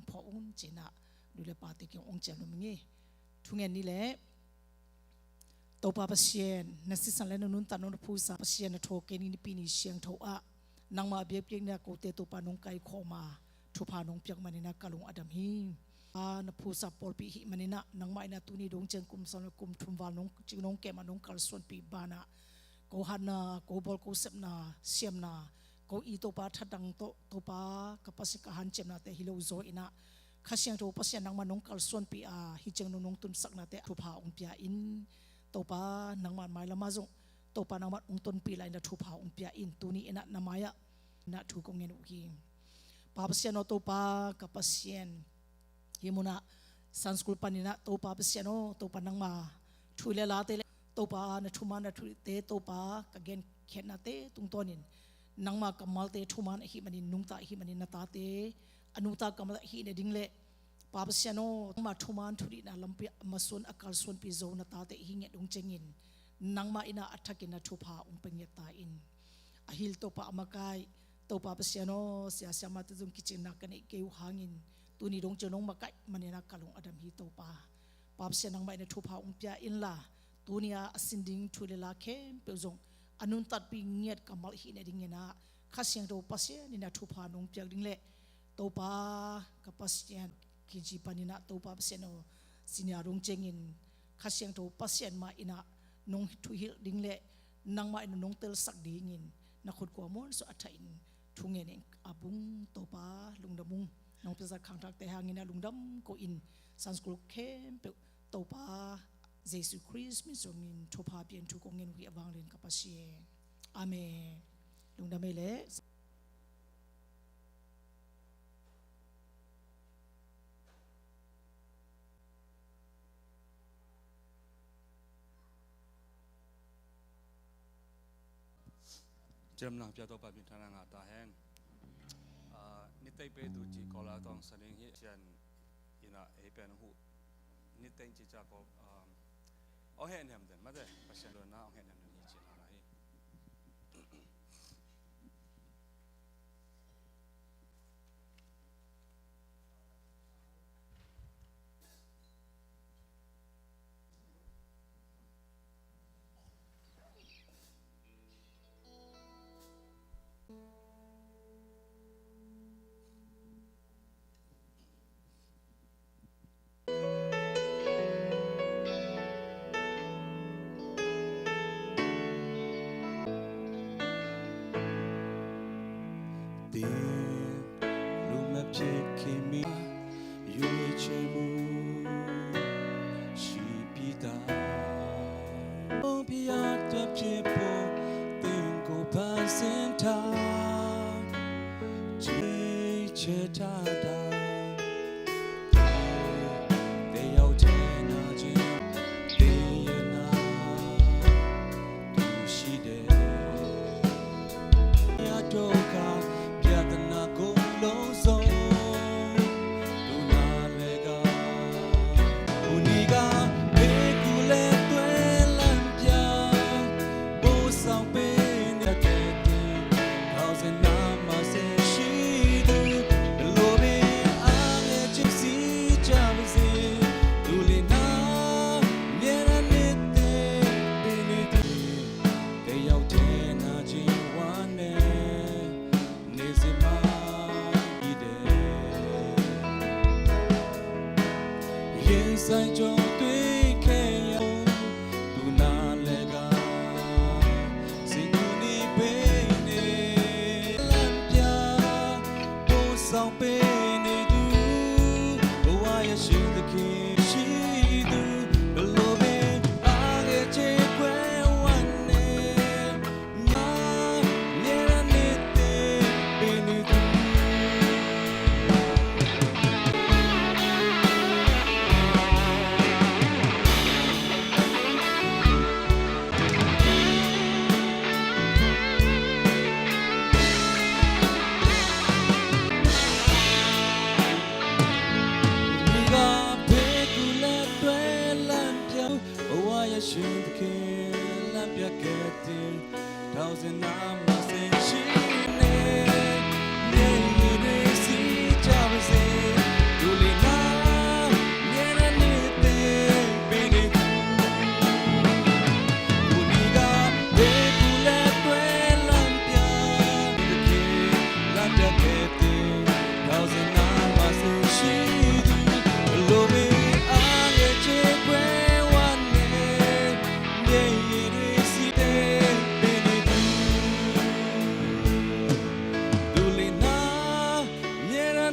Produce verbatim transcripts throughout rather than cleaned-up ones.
Phawk un ci-in ah nu le pate kiang hong ciah nuam ing. Thungen ni leh, Topa Pasian, na sisan le na nuntakna na phusa Pasian, na thaw kei ni nipi ni siangtho ah nangma biakpiakna kote Topa nong kaikhawm a, thupha nong piak manin ah ka lung a dam hi. A, na phusa pawlpi ahih manin ah nangmah in ah tuni dong ciang kum sawm le kum thum val nong cing nong kem a nong kalsuanpih banah ko hatna, ko bawl, ko sepna, siamna, ko i Topa thatang tawh Topa ka Pasian ka hanciamnate hi lo zaw in ah Kha Siangtho Pasian nangmah nong kalsuanpih a, hih ciang nong nong tunsaknate thupha hong pia in. Topa nangmah mailam ah zong Topa nangmah hong tonpih lai in ah thupha hong pia in. Tuni in ah na mai-ah na thu kong ngen uh hi. Pa Pasian aw, Topa ka Pasian, hih munah Sunday school panin ah Topa Pasian aw, Topa nangma thu le late le Topa na thuman na thute Topa ka genkhiatnate tungtawnin nangma kammalte thuman ahih manin, nungta ahih manin, na tate a nungta kammal ahih nading le Pa Pasian aw, nangma thuman thudihna lampi ah masuan a kalsuanpih zo na tate ahi ngiat dong ciangin nangmah in ah a thakin na thupha hong pia ngiat ta in. A hil Topa a makai Topa Pasian aw, sia siamahte zong kicinna ka neih kei uh hangin tuni dong ciang nong makaih manin ah ka lung a dam hi Topa. Pa Pasian nangmah in ah thupha hong pia inla, tuni-a a sin ding thu le la khempeuh zong a nuntakpih ngiat kammal ahih nadingin ah Kha Siangtho Pasian in ah thupha nong piak ding le Topa ka Pasian, K G panin ah Topa Pasian aw, senior dong ciangin Kha Siangtho Pasian mah in ah nong thuhilh ding le nangmah in nong telsak dingin na khut kua muansuah a thahin thu ngen ing. A bung Topa lungdam ung. Nong piaksak khangthakte hangin ah lungdam ko in, Sunday school khempeuh Topa Jesu Khrist min suangin thupha pia in thu kong ngen uh hi a vanglian ka Pasian. Amen. Lungdam ei leh. Ciamna pia Topa minthanna ngah ta hen. Ah, niteng pei tu ci Kawl a tawng sa ding hi, Pasian in ah ei pen huh. Niteng ci ca Kawl, ah, aw hen hem den mate, Pasian lona aw hen hem den hi ci na hi.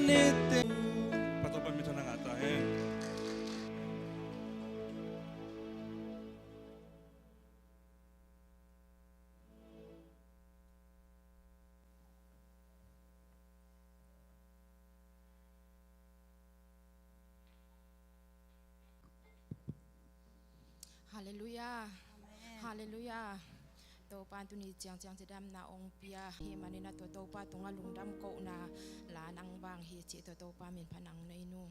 Pa Topa minthanna ngah ta hen. Halleluiah. Amen. Halleluiah. Topa in tuni ciangciang cidamna ong pia hi manin a tua Topa tungah lungdam kohna la nang vang hi cih tua Topa min pha nang nei nu.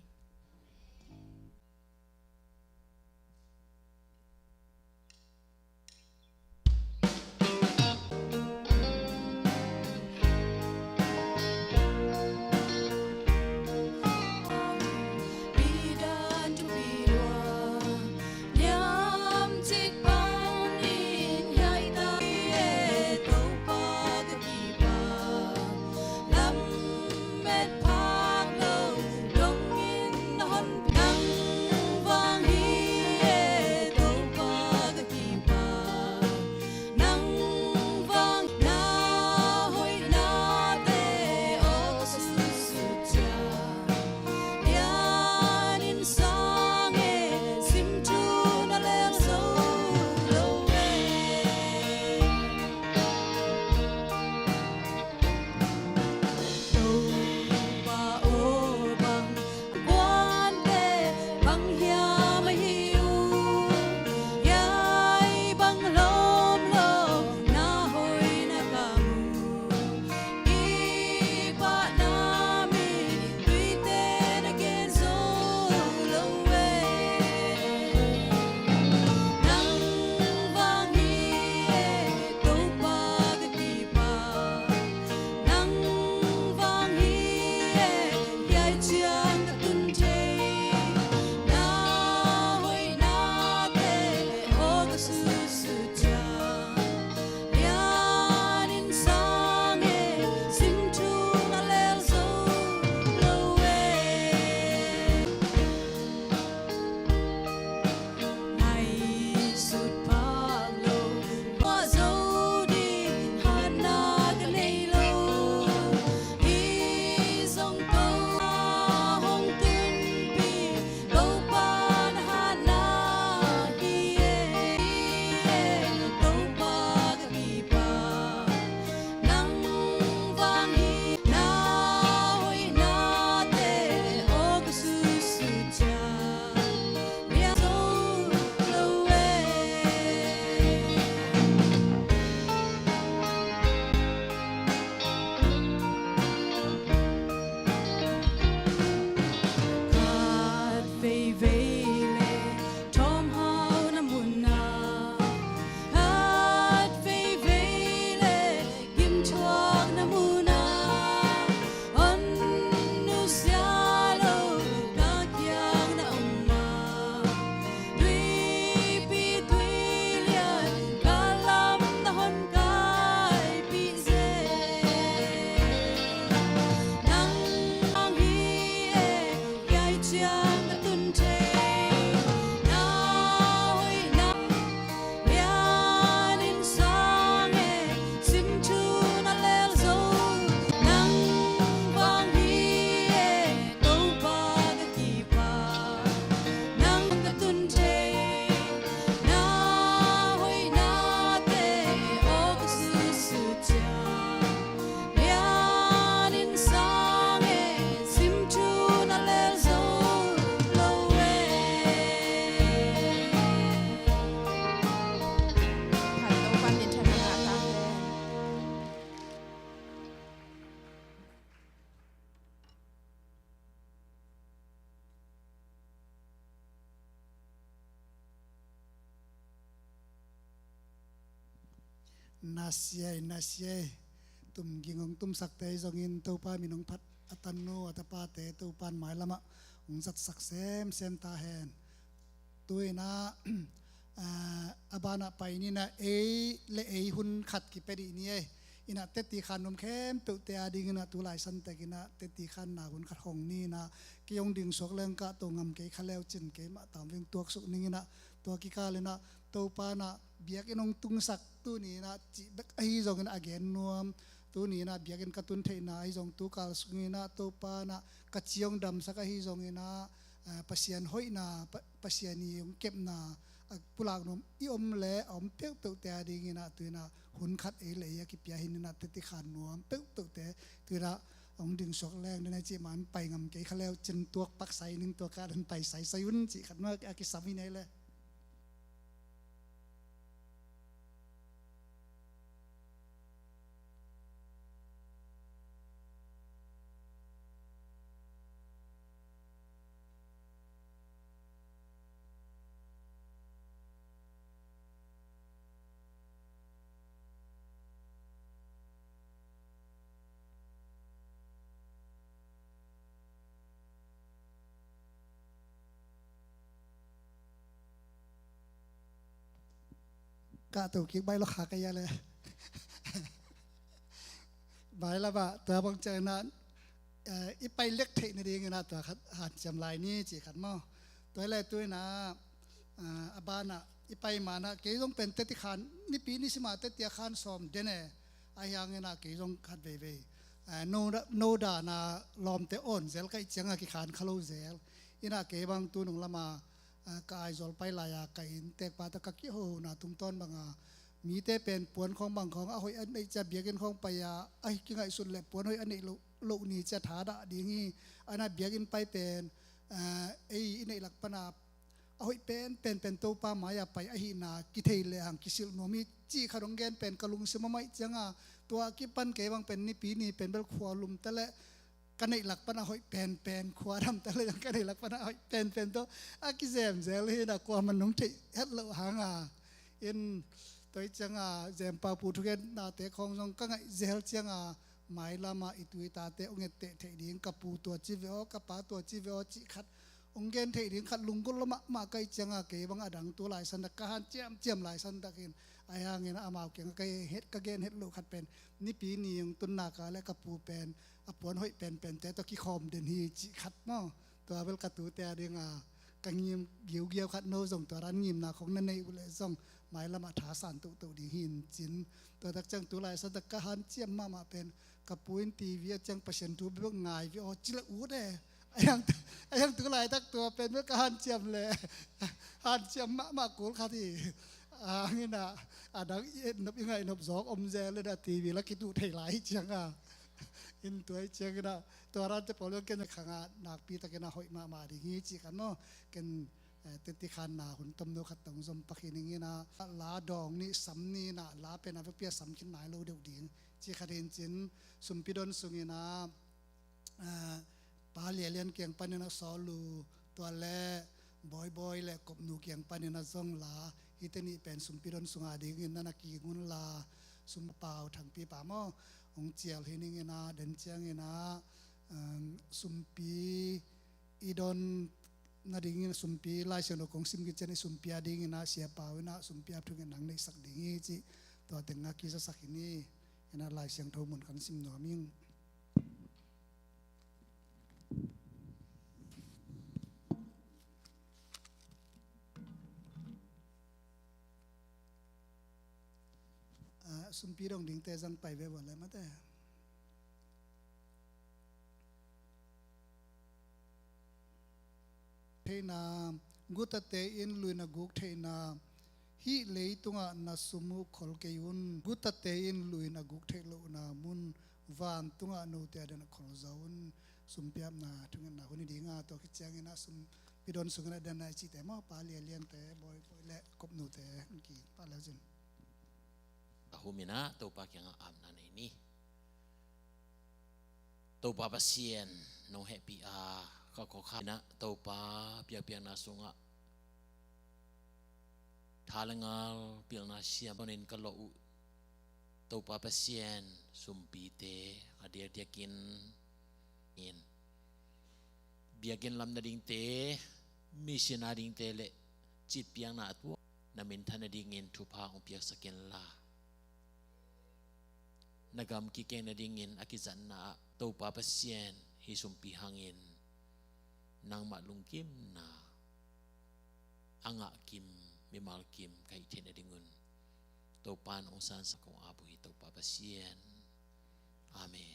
Nang vang hi e, Topa ka kipak. Nang vang na hoihnate aw ka sutsucia. Lian in sang e, sim thu na lel zo lo e. Topa aw bang kuante bang hiam ahi uh, hiai bang lawm lo na hoihna ka mu. Kipahna mi tuite na gen zo lo e. Nang vang hi e, Topa ka kipak. Nang vang hi e, hiai ciang ka tun thei. Na hoihnate aw ka sutsucia. Lian in sang e, sim thu na lel zo lo e. Ngaihsut phak lo, muah zo ding hatna ka nei lo. Hi zong ko a hong tunpih Topa na hatna hi e, hi e, Topa ka kipak. Nang vang hi na hoihnate aw ka sutsucia. Lian zo lo e. Khat veivei le thawmhauhna mun ah, khat veivei le gimthuakna mun ah, hon nusia lo ka kiang na om a, tuipi tuilian ka lam na hon kaipih zel. Nang vang hi e, hiai ciang ka tun thei. Na hoihna lian in sang e, sim thu na lel zo. Nang vang hi e, Topa ka kipak. Nang ka tun thei. Na hoihnate aw ka sutsucia. Lian in sang e, sim thu na lel zo lo e. Khat Topa minthanna ngah ta hen. Nasiai, nasiai. Tumging hong tumsakte zongin Topa min hong phat a tanu a tapate Topa in mailamah hong zatsak semsem ta hen. Tu-in ah, a banah pai ni in ah, ei le ei hun khat kipia dih ni ei. In ah teti khan nuam khempeuhte a dingin ah tu lai santek in ah teti khanna hun khat hong ni in ah, kei hong ding suak leng kah to ngam kei kha leu cin keimah tam veng tuaksuk ning in ah, tua kikal in ah Topa in ah biakinn hong tungsak tuni in ah cih bek ahi zongin a gen nuam Tuni inah biakinn ka tun theihna ahi zong, tukal sung inah Topa inah ka ci hong damsak ahi zong inah, eh, Pasian hoihna, Pa-, Pasian i hong kepna a pulak nuam i om le a om peuhpeuhte a ding inah tu inah hun khat ei le ei a kipia hi inah teti khan nuam peuhpeuhte tu inah hong dingsuak leng den a cih man pai ngam kei kha leu cin tuak pak sai ning tuak ka den pai sai sai un cih khat ma a kisam hi nei le. Ka to kik bai lo kha ka ya le. Bai la ba tua bang ciang na, eh, i pai lek theih na ding ina tua khat hanciam lai ni ci khat maw. Tua le tu ina, eh, a bana i pai mana kei zong pen teti khan nipi ni sima teti a khan sawm dene. A hiang ina kei zong khat veivei, eh, no da, no da na lawmte on zel kai cianga kikhan kha lo zel. Ina kei bang tu nung lama, ah, ka Aizawl pai lai-a ka inntekpa tawh ka kihona tungtawn banga mite pen puan khawng bang khawng a hoih a neih cia biakinn khawng pai-a a kingaihsut le puan hoih a neih loh, loh ni cia thadah ding hi. Ana biakinn pai pen, ah, ei i neih lak pana a hoih pen pen pen Topa mai-a pai ahihna kithei le hang kisilh nuam hi cih khat hong gen pen ka lungsim a maih cianga tua kipan kei bang pen nipi ni pen bel khua lum ta le ka neih lak pana hoih penpen khua dam ta le ka neih lak pana hoih penpen tawh a kizem zel hi na kuaman nong theih het loh hanga in toi cianga zempau pu thugen nate khawng zong ka ngaih zel cianga mailama i tu i tate ong etteh theih ding ka pu tua ci ve aw ka pa tua ci ve aw cih khat ong gen theih ding khat lunggulh lo mahmah ka ih cianga kei bang a dang tu laisan dak ka han ciamciam laisan dak in a hiangin amau kiang ka gen het, ka gen het loh khat pen nipi ni ong tunna ka le ka pu pen a puan hoih penpente tawh kikhawm den hi cih khat maw. Tua bel ka tute a dinga ka ngim giugiau khat no zong tua dan ngimna khong na neih uh leh zong mailamah thasan tohtoh ding hi in cin. Tua tak ciang tu laisan tak ka hanciam mahmah pen ka pu in T V a ciang Pasian thu bek ngai ve aw ci le ut e. A hiang, a hiang tu laitak tua pen bek ka hanciam le hanciam mahmah kul khat hi. A hangina a dang i et nop i ngaih nop zawk om zel le da T V la kituh thei lai hi cianga. In tua hi ciangina tua rante pawl ken khanga nakpi takina hoih mahmah ding hi ci kan maw. Ken, eh, teti khanna hun tomno khat tong zom pakhi ningina la dawng ni sam nina la pen a vekpia sam khin nai lo deuh ding ci khat hin cin sumpi don sungina, ah, pa Lialian kiang panin a sawl uh tua le Bawibawi le Kopnu kiang panin a zong la hite nih pen sumpi don sunga dingin nana kingun la sum pau thangpi pa maw hong cial hi ningina den ciangina, um, sumpi i don nadingin sumpi Lai Siangtho kong sim kician i sumpi a dingina sia pau ina sumpi a thungin nang neihsak ding hi ci tua teng a kizasak hi ni ina Lai Siangtho mun kan sim nuam ing. Ah, sumpi dong dingte zang pai ve vua le mate. Theihna, gutate in luin a guk theihna, hih leitungah na sum uh khol kei un. Gutate in luin a guk theih lohna mun vantungah note a den a khol zaw un. Sumpiapna thungetna hun hi dinga tua khit ciangin a sumpi don sungin a den a i cihte maw pa Lialiante Bawibawi le Kopnute an ki pa leu cin. A huminah Topa kiangah apna nei ni. Topa Pasian nong hehpih a ka khuakhanah Topa piakpiakna sungah tha le ngal pilna siam honin ka lawh uh Topa Pasian sumpite a diakdiakin in biakinn lam nadingte, mission a dingte le citpiakna a tuak na minthan nadingin thupha hong piaksak inla na gam kikeng nadingin a kizatna ah Topa Pasian hih sumpi hangin nangmah lungkimna a ngah kim mimal kim ka hih theih nadingun Topa in hong sansak kong ap uh hi Topa Pasian. Amen.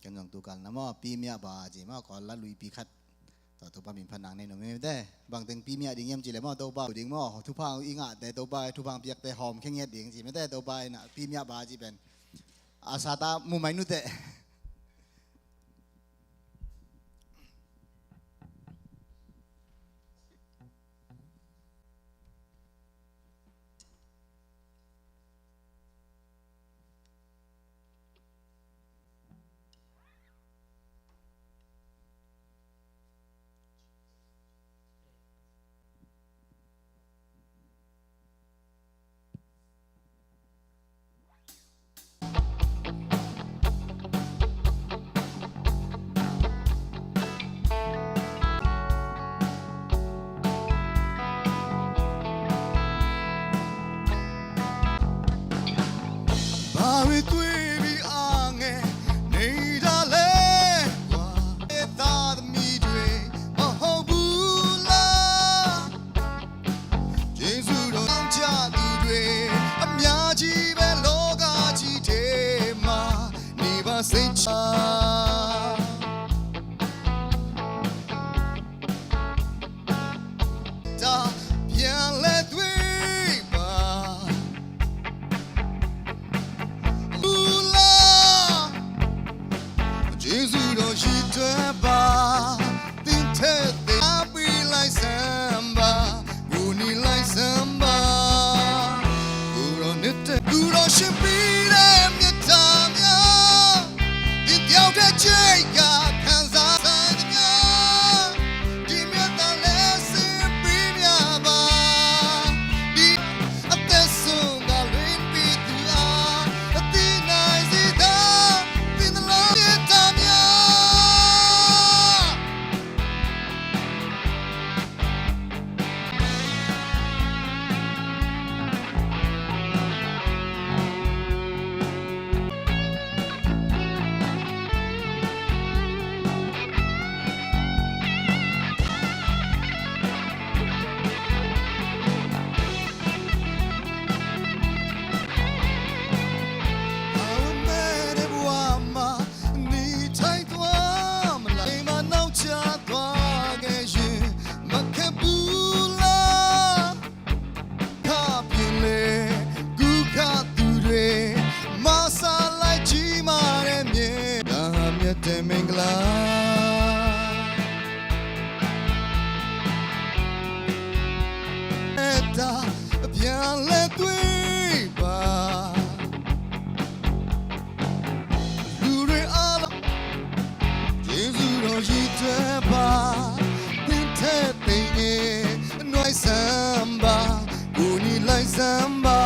Ken zong tukal na maw, pimiah ba ci maw, Kawl la luipi khat. Tua Topa min phat nang nei nuam mete. Bangteng pimiah ding hiam cih leh maw, Topa ding maw, thupha i ngahte, Topa thupha piakte hawm khe ngiat ding ci mete, Topa in ah pimiah ba ci pen a sata mu mai nute. Bawi tuibi ange nei dale wa eta midwe maho bula. Jesu do ang cha tu dwe amya ji be loga ji te ma ni ba se cha. Ta pian le dwe ba. Bula. Jesu do ji te ba. Tin te te a bi lai samba. Uni lai samba. Uro nete. Uro shimpi le myetamya. Din diao te che ya kanza sanya. Din myeta le simpi mya ba. Din a te sung ga lin pi tu a. Din nai zi da. Din la myetamya. Eta pian le tui ba. Lu re ala. Jesu do yi te ba. Pin te te nge. Noi samba. Kuni lai samba.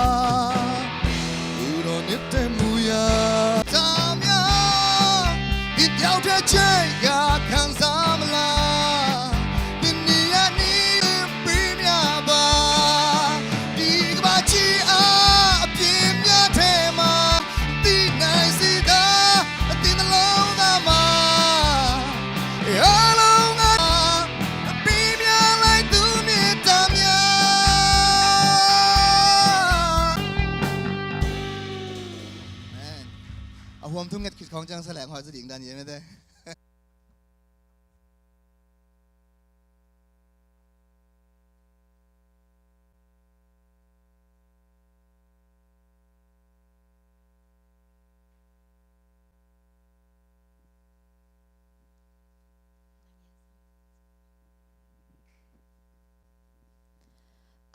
Udo ni te muya. Tamya. Di diao te che ya kan samla. Di ni ya ni pimya ba. Di ba chi a pimya te ma. Di nai si da. Di na lo da ma. E a lo nga. Pimya lai tu mi tamya. Amen. A huam thum nget khit khawng ciang sa leng hoi sa ding dan ye mete.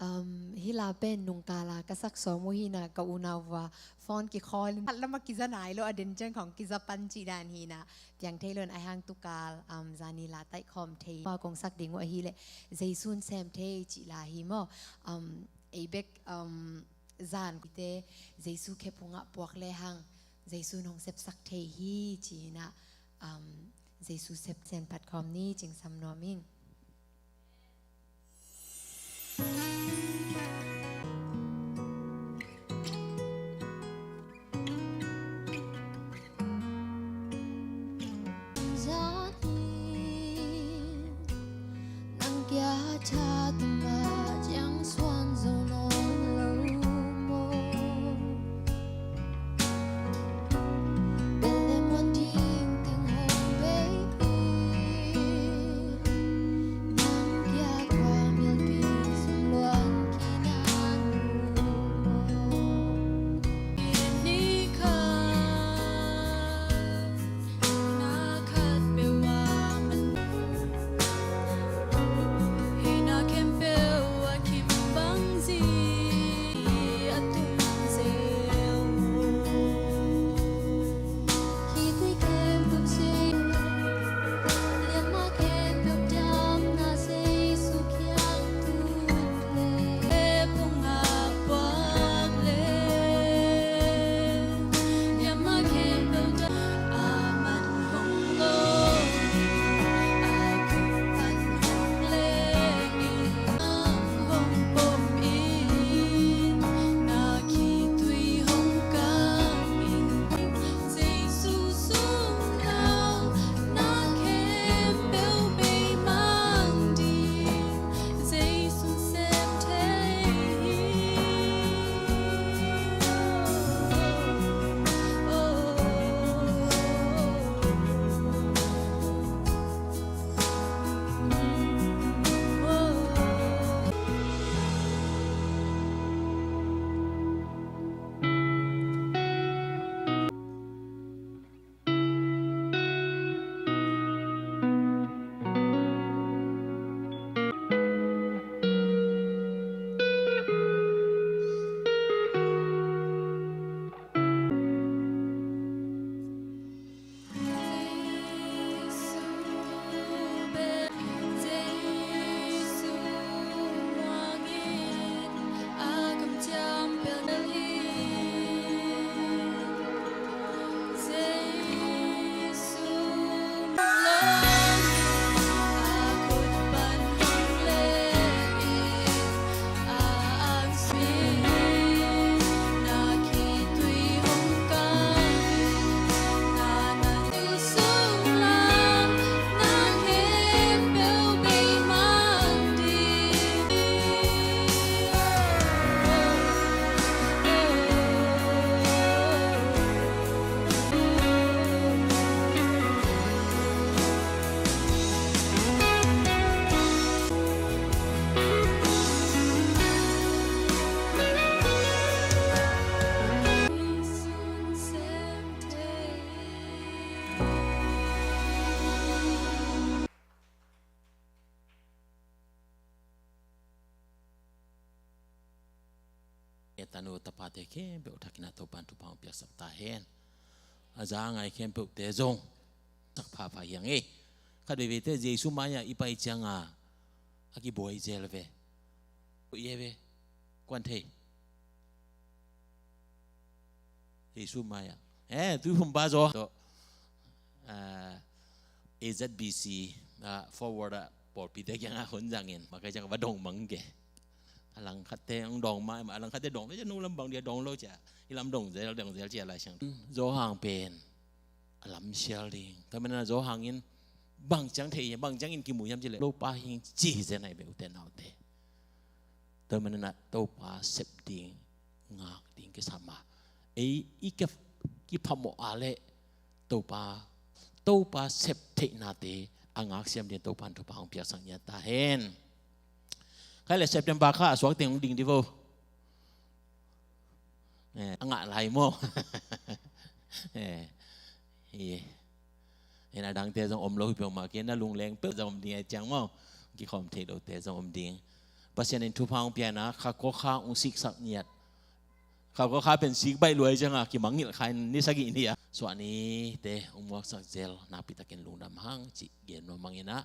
Um, hih la pen nungkala ka sak sawm uh hi na, ka unau va phone kikhawl in lama kiza nai lo, a den ciang khawng kiza pan cih dan hi na. Piang thei lo in a hang tukal, um, zani la taih khawm thei pa kong sak ding uh ahileh Jesu'n sem thei cih la hi maw. Um, ei bek, um, zan kite Jesu khephung ah puak le hang Jesu'n hong sepsak thei hi ci hi na. Um, Jesu sep sen phat khawm ni, cingsam nuam ing. tanu tapate khempeuh thakin ah Topan thupha hong piaksak ta hen. A za a ngai khempeuhte zong sak phapha hi hang e. Khat veiveite Jesu mai-ah i pai cianga a kibuai zel ve. Koih e ve. Kuan thei. Jesu mai-ah. Eh, tuiphumpa zaw tawh, ah, A Z B C, ah, forward ah pawlpite kiangah hun zangin makaih ciang va dong mang ke. A langkhatte hong dong mah, a langkhatte dong lo cia, nu lam bang dia dong lo cia, i lam dong zel, dong zel cia lai siang. Zo hang pen a lam sial ding. Tua manin a Zo hang in bang ciang thei hiam, bang ciangin kimu hiam cileh Topa hing ci hi zen ai be ute naute. Tua manin a Topa sep ding, ngak ding kisam a, ei i kiphamawh a leh Topa, Topa sep theihnate a ngaksiam ding Topan thupha hong piaksak ngiat ta hen. Khai le September kha a suak teng hong ding di vo. Eh, a ngah lai maw? Eh, hi. Ina dangte zong om lo hi peuhmah kei na lungleng peuh zong om ding a ciang maw? Kikhawm thei lote zong om ding. Pasian in thupha hong piana kha kua kha hong siksak ngiat. Kha kua kha pen sik baih luai cianga kimangngilh kha in ni sagih ni a suah nite hong muaksak zel nakpitakin lungdam hang cih gen nuam hang inah.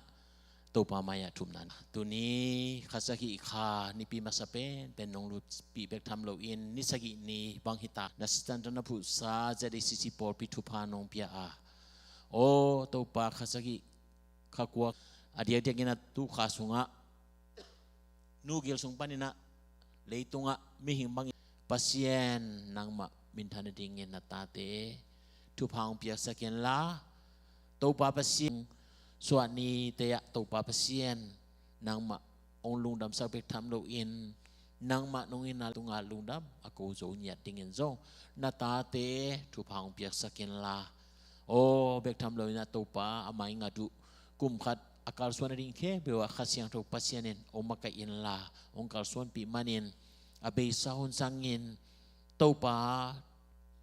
Topa mai-ah thumna. Tuni kha sagih kha nipi masa pen pen nong lutpih bek tham loin ni sagih ni bang hita na sitan tana phuhsa Z A C C pawlpi thupha nong pia a. Aw Topa kha sagih kha kua a diakdiak inah tu kha sungah nu gil sung paninah leitungah mihing bangin Pasian nangmah minthan nadingin na tate thupha hong piaksak inla Topa Pasian suah nite ah Topa Pasian nangmah hong lungdamsak bek tham loin nangmah nong itna tungah lungdam a ko zo ngiat dingin zong na tate thupha hong piaksak inla aw bek tham loin a Topa a mai ngat uh kum khat a kalsuan nading khempeuh ah Kha Siangtho Pasian in hong makaih inla hong kalsuanpih manin a beisa hun sangin Topa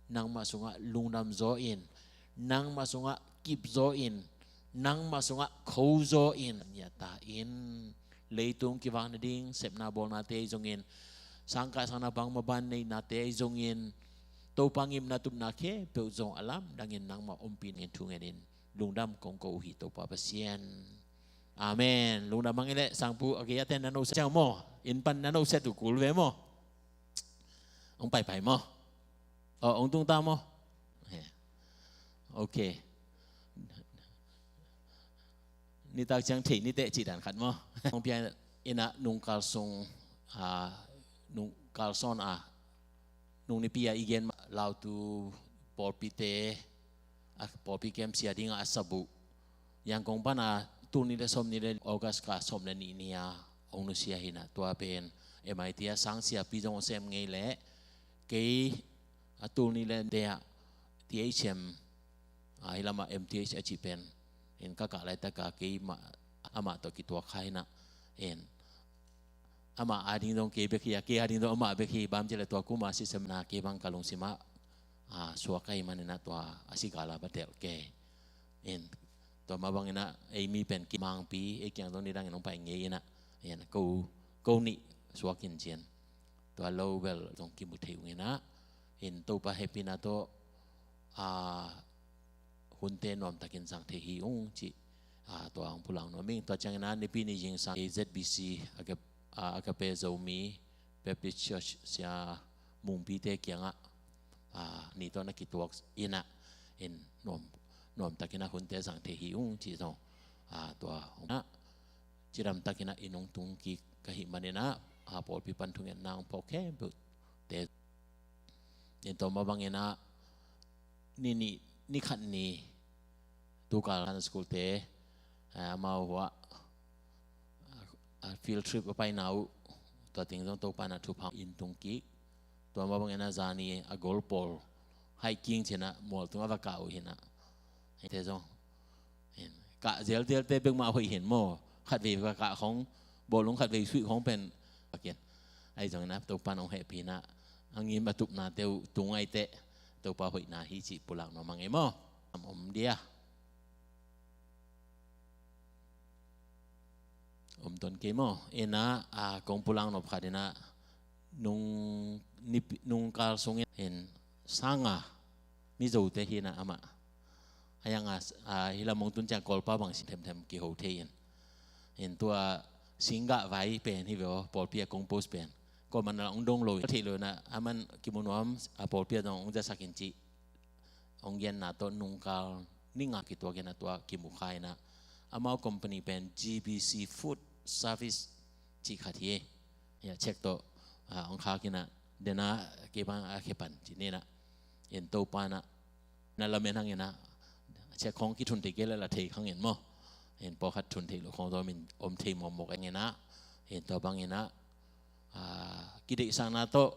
nangmah sungah lungdam zaw in nangmah sungah kip zaw in nangmah sungah kho zaw in ngiat ta in leitung kivak nading sepna bawlnate ahi zongin sangkah sangna bang maban neihnate ahi zongin Topa ngimna tupna khempeuh zong a lamdangin nangmah ompih nadingin thu ngenin lungdam kong ko uh hi Topa Pasian. Amen. Lungdam hang i leh sangpu a gei a ten na noset ciang maw? Inn pan na noset uh kul ve maw? Hong paipai maw? Aw hong tungta maw? Ok. Nitak ciang thei niteh cih dan khat maw? Hong pia inah nung kalsung a nung kalsawn a nung nipi a i gen mah lautu pawlpite a pawlpi kem sia dingah a sabuh Yangon pana tul nih le sawm nih le August ka sawm le nih ni a hong nusia hinah tua pen M I T a sang siapi zong sem ngei leh kei a tul nih le te ah T H M a hi lamah M T H a cih pen in ka kah laitaka kei mah amah tawh kituak kha hinah in amah ading dong kei bek hi a kei ading dong amah bek hi bam cih le tua kuma sisemna kei bang ka lungsimah a suak ahi maninah tua a si gala ba delh kei in tua mah banginah ei mi pen kimangpi ei kiang dong nidangin hong pai ngei inah in ko ko nih suak in cian tua lo bel dong kimu thei unginah in Topa hehpihna tawh a hunte nuamtakin zang thei hi ung cih a tua hong pulak nuam ing tua ciangin a nipi ni zingsang Z B C a ka a ka pe Zomi Baptist Church sia mungpite kiangah a ni tawh na kituak inah in nuam nuamtakin a hunte zang thei hi ung cih zong a tua hong inah cidamtakinah i nungtung kik ka hih maninah a pawlpi pan thungetna hong phawk khempeuhte in tua mah banginah ni nih ni khat ni tukal kan schoolte amau huah a field trip a paina uh tua ting zong Topa na thupha in tung kik tua mah banginah zani a gol pawl hiking cinah mual tung a va kah uh hinah te zong kah zelzelte bekmah hoih hin maw khatvei va kah khong bawlung khatvei suih khong pen akin ahi zongin a Topa nong hehpihna a ngim a tupnate uh tung aiteh Topa hoihna hi cih pulak nuam a ngei maw am om dia om ton kei maw inah a kong pulak nop khat inah nung Nungkal sungin in sanga Mizote hi na amah. A yang a, a, hi lam hong tun ciang Kawlpa bang sin themthem kiho thei in. In tua singgah vai pen hi ve aw, pawlpi a compose pen. Kawlman a hong dong lo, thei lo na, aman kimu nuam a pawlpi a dong hong zasak in cih hong genna tawh nungkal ni nga kituak in a tua kimu kha in a. Amau company pen G B C Food Service cih khat hi. Ya, check tawh, a, hong khak in a, dena kei bang a khe pan ci ni na. In Topa na, na lamen hang in a, check khong kithun thei kei la la thei khang in maw. In pawlkhat thun thei lo khong zong min om thei mawkmawk eng in a. In tua bang in a, a, kideihsakna tawh,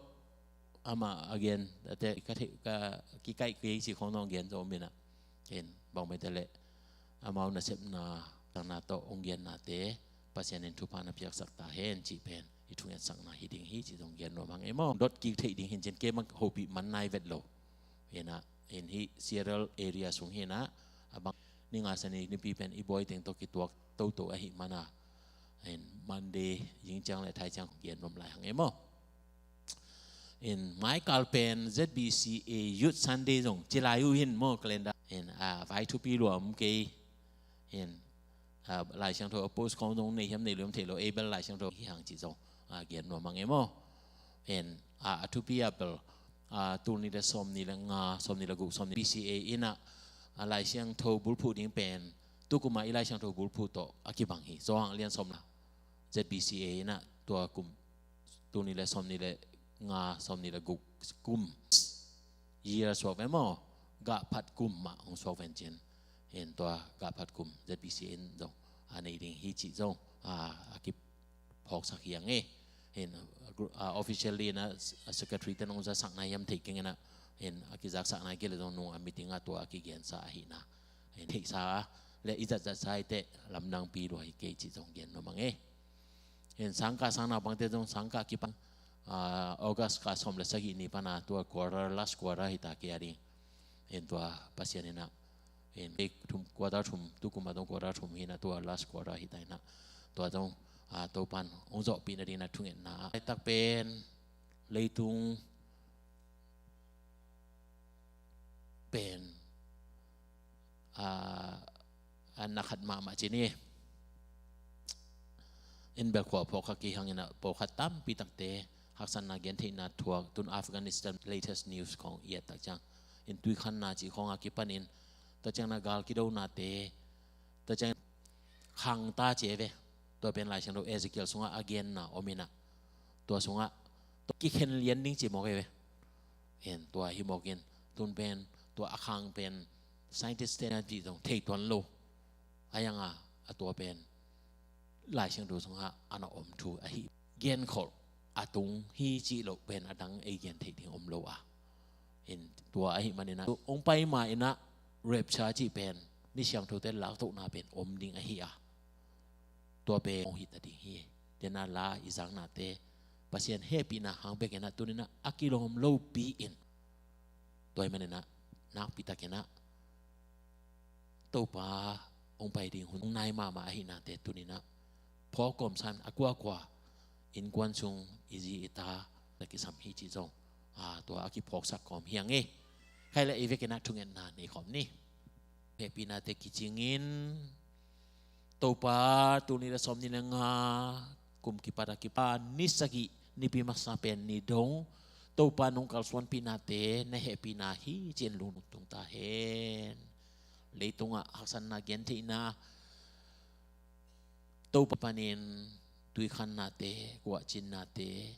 amah a gen, ate ka thei, ka kikaih kei ci khong zong gen zong om in a. In bang mai te leh, amau nasepna, tangna tawh hong gennate, Pasian in thupha na piaksak ta hen cih pen i thungetsakna hi ding hi cih zong gen nuam hang e maw. Dot kik theih ding hin cin kei mah hopih man nai vet lo. In a, in hih Seattle area sung hi in a, a bang ni nga Sani Nipi pen i bawi teng tawh kituak toto ahih man a. In Monday zing ciang le thai ciang gen nuam lai hang e maw. In maikal pen Z B C A Youth Sunday zong ci lai uh hin maw calendar. In, a, vai thupi lua om kei. In, a, Lai Siangtho a post khong zong nei hiam nei lua om thei lo, ei bel Lai Siangtho hi hang ci zong, a, gen nuam hang e maw. In, a, a thupi a bel, a, tul nih le sawm nih le nga, sawm nih le guk, sawm nih B C A in a, a, Lai Siangtho bulphuh ding pen, tu kum a i Lai Siangtho bulphuh tawh a kibang hi. Johan a lian sawm la, Z B C A in a tua kum, tul nih le sawm nih le nga, sawm nih le guk kum, year suak ve maw, gah phat kum mah hong suak ven cin. In tua gah phat kum Z B C A in zong a nei ding hi cih zong, a, a kiphawksak hi hang e. In, a, gru-, a, officially in a, a, secretary ten hong zasak nai hiam thei keng in a. In a kizaksak nai kei le zong nung a meeting a tua a kigensa ahih na. In theihsa le i zatzatsa i teh lamdangpi lua hi kei cih zong gen nuam hang e. In sangkah sang naupangte zong sangkah kipan, a, August kha sawm le sagih ni pan a tua quarter, last quarter hi ta kei a ding. In tua Pasian in a, in ei thum, quarter thum, tu kum a zong quarter thum hi in a tua last quarter hi ta in a. Tua zong, a, Topan hong zawhpih nading in a thungetna. Laitak pen, leitung pen, a, a na khat mahmah ci ni. In bel khua phawk kha kei hang in a pawlkhat tampi takte haksatna gentheihna thuak tun Afghanistan latest news khong i et tak ciang. In tuikhanna ci khong a kipan in tua ciang na gal kidonate, tua ciang khang ta ci e ve. Tua pen Lai Siangtho Ezekiel sungah a genna om in a. Tua sungah tua kikhen lian ding ci mawk e ve. In tua hi mawk in tun pen tua a khang pen scientist te na ci zong thei tuan lo. A yang a, a tua pen Lai Siangtho sungah a na om thu ahi. Genkholh a tung hi cih loh pen a dang ei gen theih ding om lo a. In tua ahih man in a hong pai ma in a rapture cih pen mi siangthote laktohna pen om ding ahi a. Tua pen hong hi ta ding hi. Tua na la i zaknate Pasian hehpihna hang bek in a tuni in a a kilawm lopi in. Tua ahih man in a nakpi tak in a Topa hong pai ding hun hong nai mahmah ahih nate tuni in a phawk kawm san a kuakua innkuan sung i zi i ta na kisam hi cih zong, a, tua a kiphawksak kawm hi hang e. Khai le i vek in a thungetna nei khawm ni. Hehpihnate kicing in Topa, tul nih le sawm nih le nga kum kipat a kipan ni sagih Nipi masa pen ni dong Topa nung kalsuanpihnate na hehpihna hi ci-in lungdam tung ta hen. Leitungah haksatna gentheihna Topa panin tuikhannate, guahcinnate,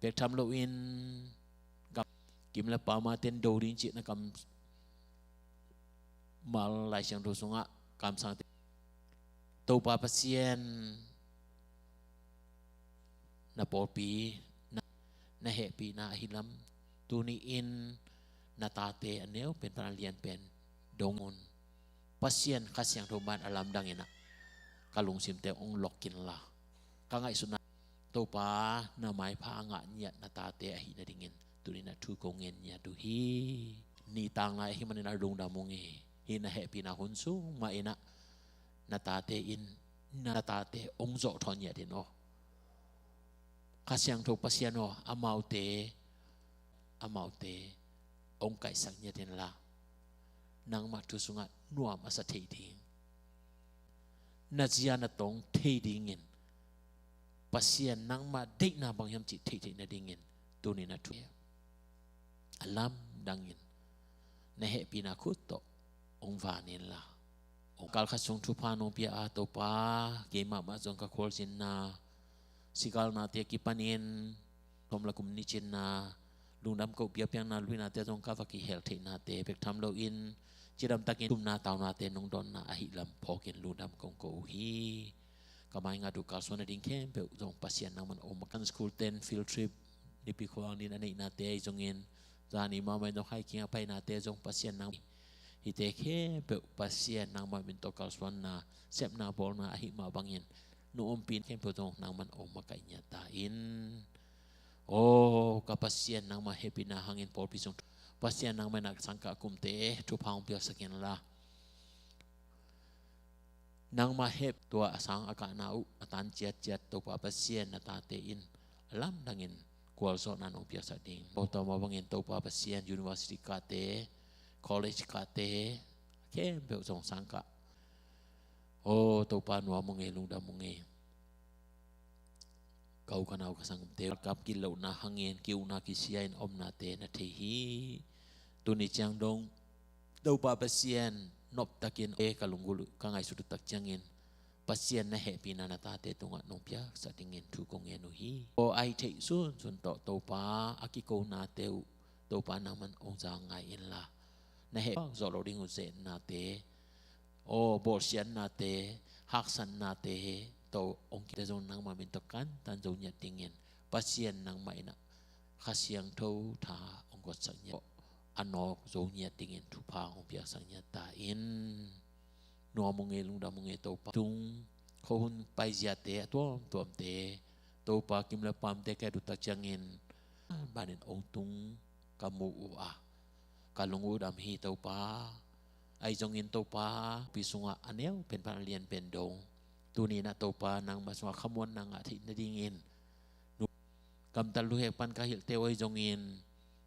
pektham loin gam, kim le pama ten do ding cih na kam mal Lai Siangtho sungah kamsangte Topa Pasian na pawlpi na, na hehpihna ahi lam tuni in na tate a neu pen pan a lian pen dong un Pasian Kha Siangtho man a lamdang in a ka lungsimte ong lok inla ka ngaihsutna Topa na maipha a ngah ngiat na tate ahi nadingin tuni in a thu ko ngen ngiat uh hi. Ni tang lai ahi manin a lungdam ung hi. Hih na hehpihna hun sung mah in a na tate in na tate ong zawh thawn ngiat in aw. Kha Siangtho Pasian aw, amaute amaute hong kaihsak ngiat inla, nangmah thu sungah nuam a sa thei ding, na zia na tong thei dingin, Pasian nangmah deihna bang hiam cih theihtheih nadingin tuni na thu a lamdangin na hehpihna khut tawh hong van inla. Hong kal khat sung thupha nong pia a Topa, keimah mah zong ka khualzinna, sigalnate a kipanin, thawm la kum ni cinna, lungdam ko, biakpiakna luinate zong ka va kihel theihnate bek tham loin, cidamtakin thumna taunate nong dawnna ahih lam phawkin lungdam kong ko uh hi. Ka mai ngat uh kalsuan nading khempeuh zong Pasian nangman om a kan school ten field trip, Nipi khuang din a neihnate ahi zongin, zani mahmah in zong haiking a painate zong Pasian nang, hihte khempeuh Pasian nangmah min tawh kalsuanna, sepna bawlna ahih mah bangin, nong ompih khempeuh zong nangman om a kaih ngiat ta in. Aw ka Pasian, nangmah hehpihna hangin pawlpi sung Pasian nangmah in a sangkah kumte thupha hong piaksak inla, nangmah hehpih tua a sang a kahna uh a tan ciatciat Topa Pasian na tate in a lamdangin gualzawhna nong piaksak ding. Aw tua mah bangin Topa Pasian, university kahte, college kahte khempeuh zong sangkah, aw Topa, nuam ung ei, lungdam ung ei. Ka u ka nau ka sanggamte, World Cup gitlohna hangin ki-ukna kisia in omnate na thei hi. Tuni ciang dong Topa Pasian noptakin e ka lunggulh uh ka ngaihsut uh tak ciangin, Pasian na hehpihna na tate tungah nong piaksak dingin thu kong ngen uh hi. Aw a hih theih sunsun tawh Topa, a kikonate uh Topa nangman hong za ngai inla, na hehpih zawh loh ding uh zehnate, aw bawlsiatnate, haksatnate tawh hong kite zong nangmah min tawh kantan zo ngiat dingin, Pasian nangmah in a Kha Siangtho tha hong guatsak ngiat, a nawk zo ngiat dingin thupha hong piaksak ngiat ta in. Nuam ung ei, lungdam ung ei Topa. Tung khuahun paiziate a tuamtuamte Topa, kim le pamte ka et uh tak ciangin banin hong tung ka mu uh a, ka lung uh dam hi Topa. Ahi zongin Topa, pi sungah a neu pen pan a lian pen dong, tuni in a Topa nangmah sungah khamuanna ngah theih nadingin, gamtat luhek pan ka hilhte uh ahi zongin,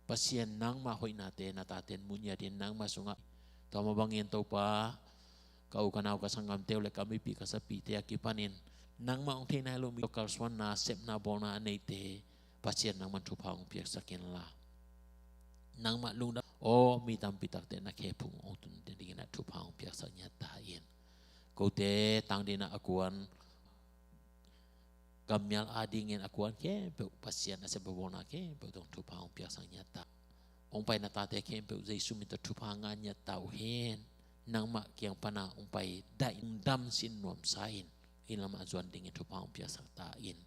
Pasian nangmah hoihnate na taten mu ngiatin nangmah sungah, tua mah bangin Topa, ka u ka nau ka sanggamte uh le ka mipi ka sapite a kipanin, nangmah hong theih nai loh mi kalsuanna, sepna bawlna a neite, Pasian nangman thupha hong piaksak inla, nangmah lungdam, aw mi tampi takte na khe phung hong tun dingin a thupha hong piaksak ngiat ta in. Kote tang dingin a kuan, kammial adingin a kuan khempeuh, Pasian a sep bawlna khempeuh tawh thupha hong piaksak ngiat ta. Hong pai na tate khempeuh Jesu min tawh thupha ngah ngiat ta uh hen. Nangmah kiang pana hong pai dai dam sin nuamsa in, inn lamah zuan dingin thupha hong piaksak ta in.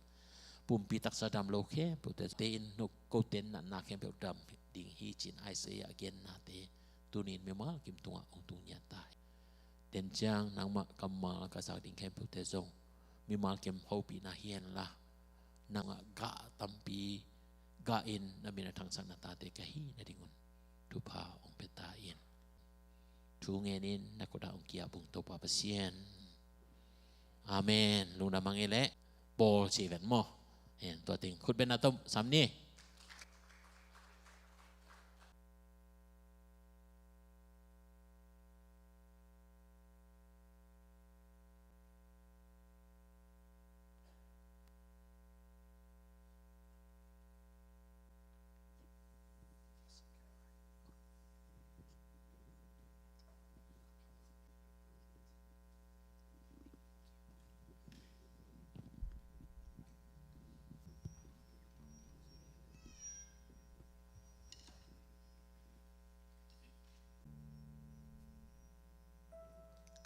Pumpi taksa dam lo khempeuhte, te in no kote in natna khempeuh dam ding hi ci-in Isaiah a gennate tuni in mimal kim tungah hong tung ngiat ta hi. Ten ciang nangmah kammal ka zak ding khempeuhte zong mimal kim hopihna hi henla, nangah gah tampi gah in na min a thangsak na tate ka hi nadingun thupha hong pia ta in. Thu ngen in na kut ah hong ki-ap ung Topa Pasian. Amen. Lungdam hang ei leh bawl ci ven maw. Hen, tua teng khut beng na tom sam ni.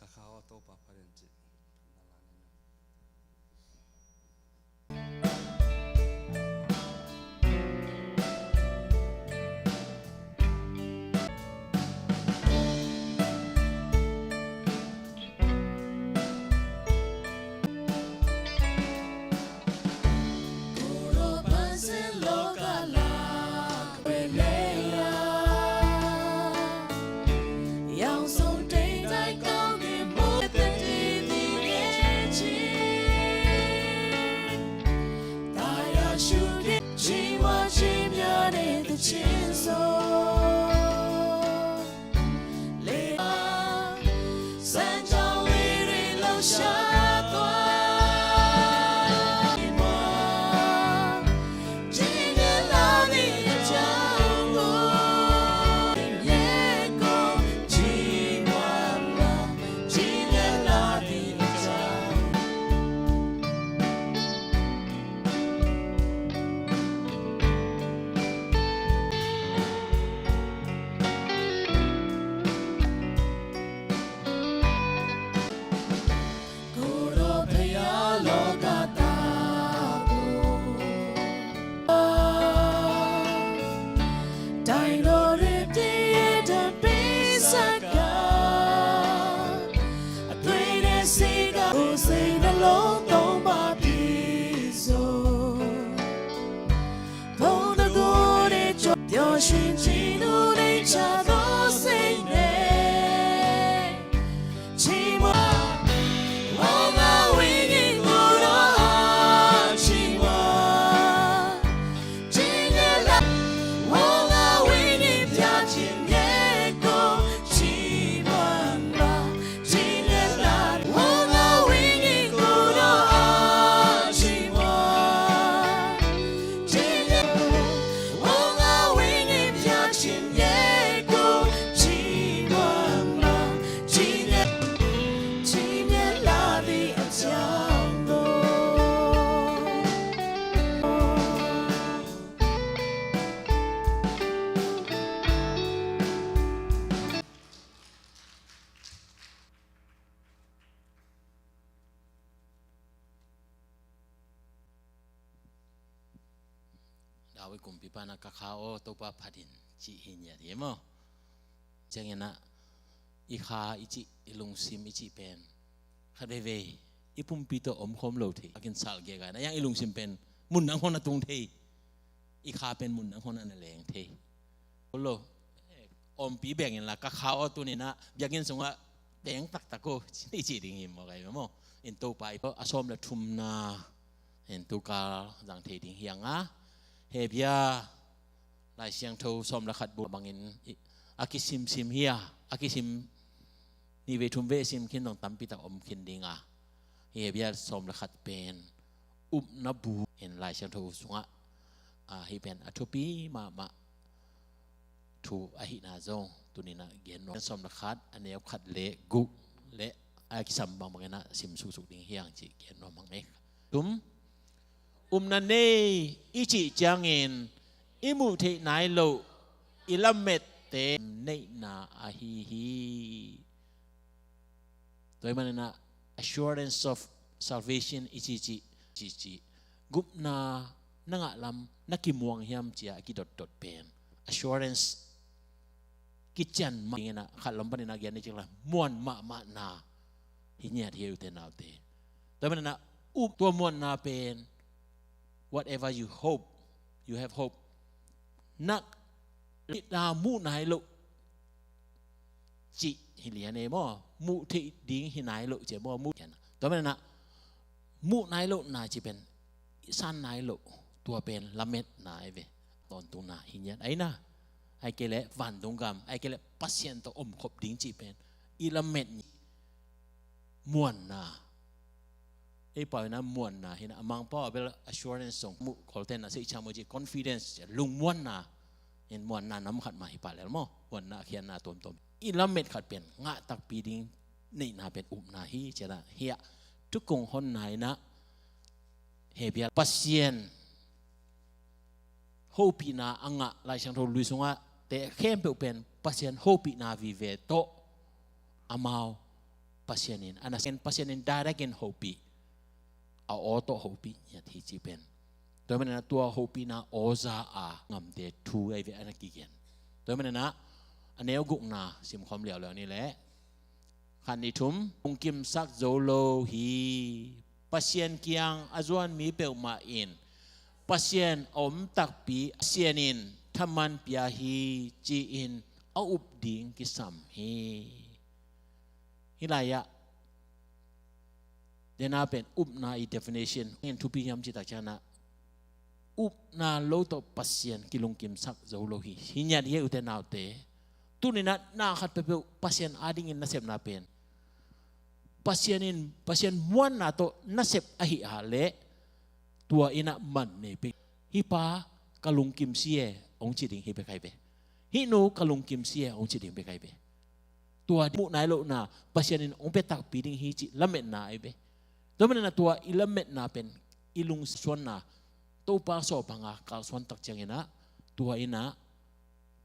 Ka kha aw Topa pha den cih. David kumpipa na ka kha aw Topa phat in cih hi ngiat hi maw. Ciangin ah i kha i cih, i lungsim i cih pen khat veivei i pumpi tawh omkhawm lo thei. A kinsal gega na iang i lungsim pen mun nang hon a tung thei. I kha pen mun nang hon a na leng thei. Lo ompi bengin la ka kha aw tuninah biakinn sungah teng taktak aw i cih ding hi maw kai maw. In Topa i a sawm le thumna in tuka zang thei ding hiang a. Hebia Lai Siangtho sawm le khat bu bangin a kisimsim hi a, a kisim ni vei thum vei sim khin dong tampi tak om khin ding a. Hebia sawm le khat pen upna bu in Lai Siangtho sungah a hi pen a thupi mahmah thu ahihna zong tuninah gen nuam. Sawm le khat a neu khat le guh le a kisam bangbang inah sim suksuk ding hiang cih gen nuam hang e. Tum upna nei i cih ciangin i muh theih nai loh i lamette neihna ahi hi. Tua hi maninah assurance of salvation i cih cih cih cih gupna na ngah lam na kimuang hiam cia a kidotdot pen assurance kician mah inah khat lam paninah gian ni cik la muan mahmahna hi ngiat hi ute naute. Tua hi maninah up tua muanna pen whatever you hope, you have hope. Nak lihna muh nai loh cih hi lian e maw, muh theih ding hi nai loh cih maw, muh kian. Tua maninah muh nai lohna cih pen i san nai loh, tua pen lametna e ve. Tawntungna hi ngiat aina, ai kei leh vantung gam, ai kei leh Pasian tawh omkhop ding cih pen i lamet ni muanna. Ei pau ina muanna hina a Mangpau a bel assurance song muh kolte na sei chamo ci confidence ci lungmuanna. In muanna nam khat mah hi pah lel maw, muanna a khianna tuamtuam. I lamet khat pen ngah takpi ding neihna pen upna hi ci a hia. Tukung honna ina Hebia Pasian hopihna a ngah Lai Siangtho lui sungah te khempeuh pen Pasian hopihna vive tawh amau Pasian in a na sen Pasian in direct in hopih, a aw tawh hopih ngiat hi ci pen. Tua hi maninah tua hopihna aw za a ngamte thu ai ve a na kigen. Tua hi maninah a neu gukna simkhawm liauliau ni leh khat ni thum, lungkimsak zo lo hi. Pasian kiang a zuan mi peuhmah in Pasian a om takpi Pasian in thaman pia hi ci-in a up ding kisam hi. Hi lai-ah dena pen upna i definition in thupi hiam ci tak cianah upna lo tawh Pasian kilungkimsak zo lo hi. Hi ngiat hi ute naute. Tuninah na khat peuhpeuh Pasian adingin nasepna pen Pasian in Pasian muanna tawh nasep ahi a leh tua inah man nei pek. Hi pa ka lungkim si e hong ci ding hi pek ai ve. Hi nu ka lungkim si e hong ci ding pek ai ve. Tua muh nai lohna Pasian in hong pia takpi ding hi cih lametna ai ve. Tua maninah tua i lametna pen i lungsuanna Topa sawpanga kalsuan tak cianginah tua inah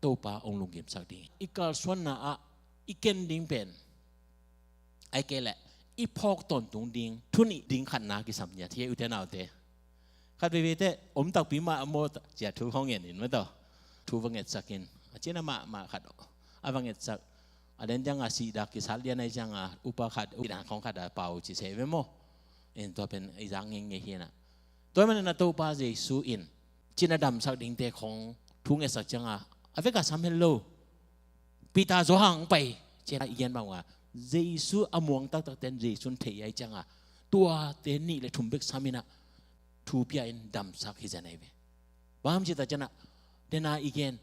Topa hong lungkimsak ding i kalsuanna ah i ken ding pen ai kei leh i phawk tawntung ding thunih ding khatna kisam ngiat hi ute naute. Khat veivei teh om takpi mah a maw cia thu hong en in mataw thu va ngetsak in a cina mahmah khat a va ngetsak a den cianga sihdak kisat lian ai cianga upa khat upa khong khat a pau ci se ve maw. In tua pen i zak ngenge hinah tua hi maninah Topa Jesu in cina damsak dingte khong thu ngetsak cianga a vek a sam het lo. Peter zaw hang pai ci-in ah i gen bang uh a, Jesu a muang taktak ten Jesu in thei ahih ciangin ah, tuate nih le thum bek sam in ah thu pia in damsak hi zen ahi ve. Bang hiam cih tak ciangin ah, dena i gen,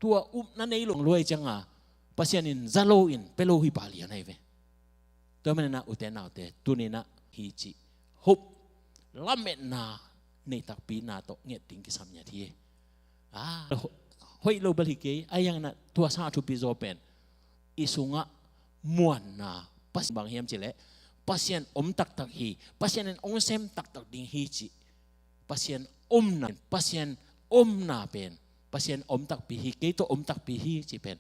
tua upna nei lo lua ahih ciangin ah, Pasian in za lo in pia lo hi pah lian ahi ve. Tua manin ah ute naute, tuni-in ah hi cih hope, lametna nei takpi na tawh nget ding kisam ngiat hi. Ah, ho-, hoih lo bel hi kei, ahi hangin ah tua sang a thupi zaw pen i sungah muanna, Pasian bang hiam cih leh, Pasian om taktak hi, Pasian in hong sem taktak ding hi cih, Pasian omna, Pasian omna pen, Pasian om takpi hi, kei tawh om takpi hi cih pen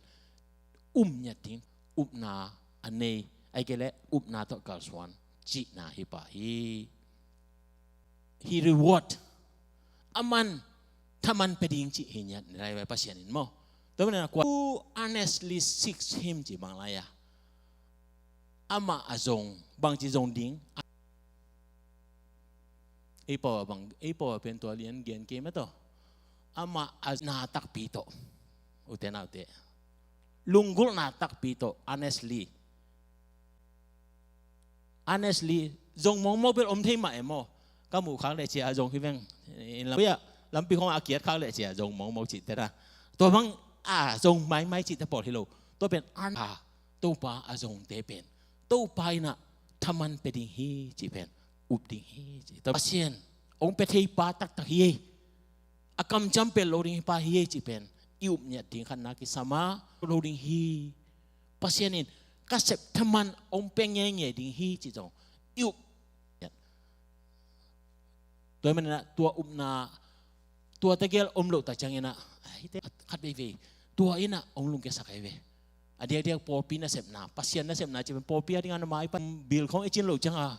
um ngiat ding, upna a nei, ahih kei leh upna tawh kalsuan cihna hi pah hi. He reward, aman thaman pia ding cih hi ngiat ni lai ve Pasian in maw. Tua manin ah kua, who earnestly seeks him cih bang lai a, amah a zong, bangci zong ding. Ei pau a bang, ei pau a pen tua lian gen kei mah tawh. Amah a na takpi tawh, ute naute, lunggulhna takpi tawh, honestly. Honestly, zong mawkmawk bel om thei mah e maw. Ka muh khak leh cia zong hi veng. In lam, lampi khong a kiat khak leh cia zong mawkmawk cihte na. Tua bang a zong maimai cihte pawl hi lo. Tua pen an a Topa a zongte pen, Topa in ah thaman pia ding hi cih pen, up ding hi cih. Tua Pasian hong pia thei pa taktak hi ei. A kamciam pel lo ding hi pa hi ei cih pen i up ngiat ding khatna kisam a, lo ding hi. Pasian in ka sep thaman hong pia ngeingei ding hi cih zong i up ngiat. Tua manin ah tua upna, tua tegel om loh tak ciangin ah, hihte khat veivei, tua in ah hong lungkiasak ahi ve. A diakdiak pawlpi nasepna, Pasian nasepna cih pen pawlpi a dingin ah maipa bil khong i cin loh ciangin ah,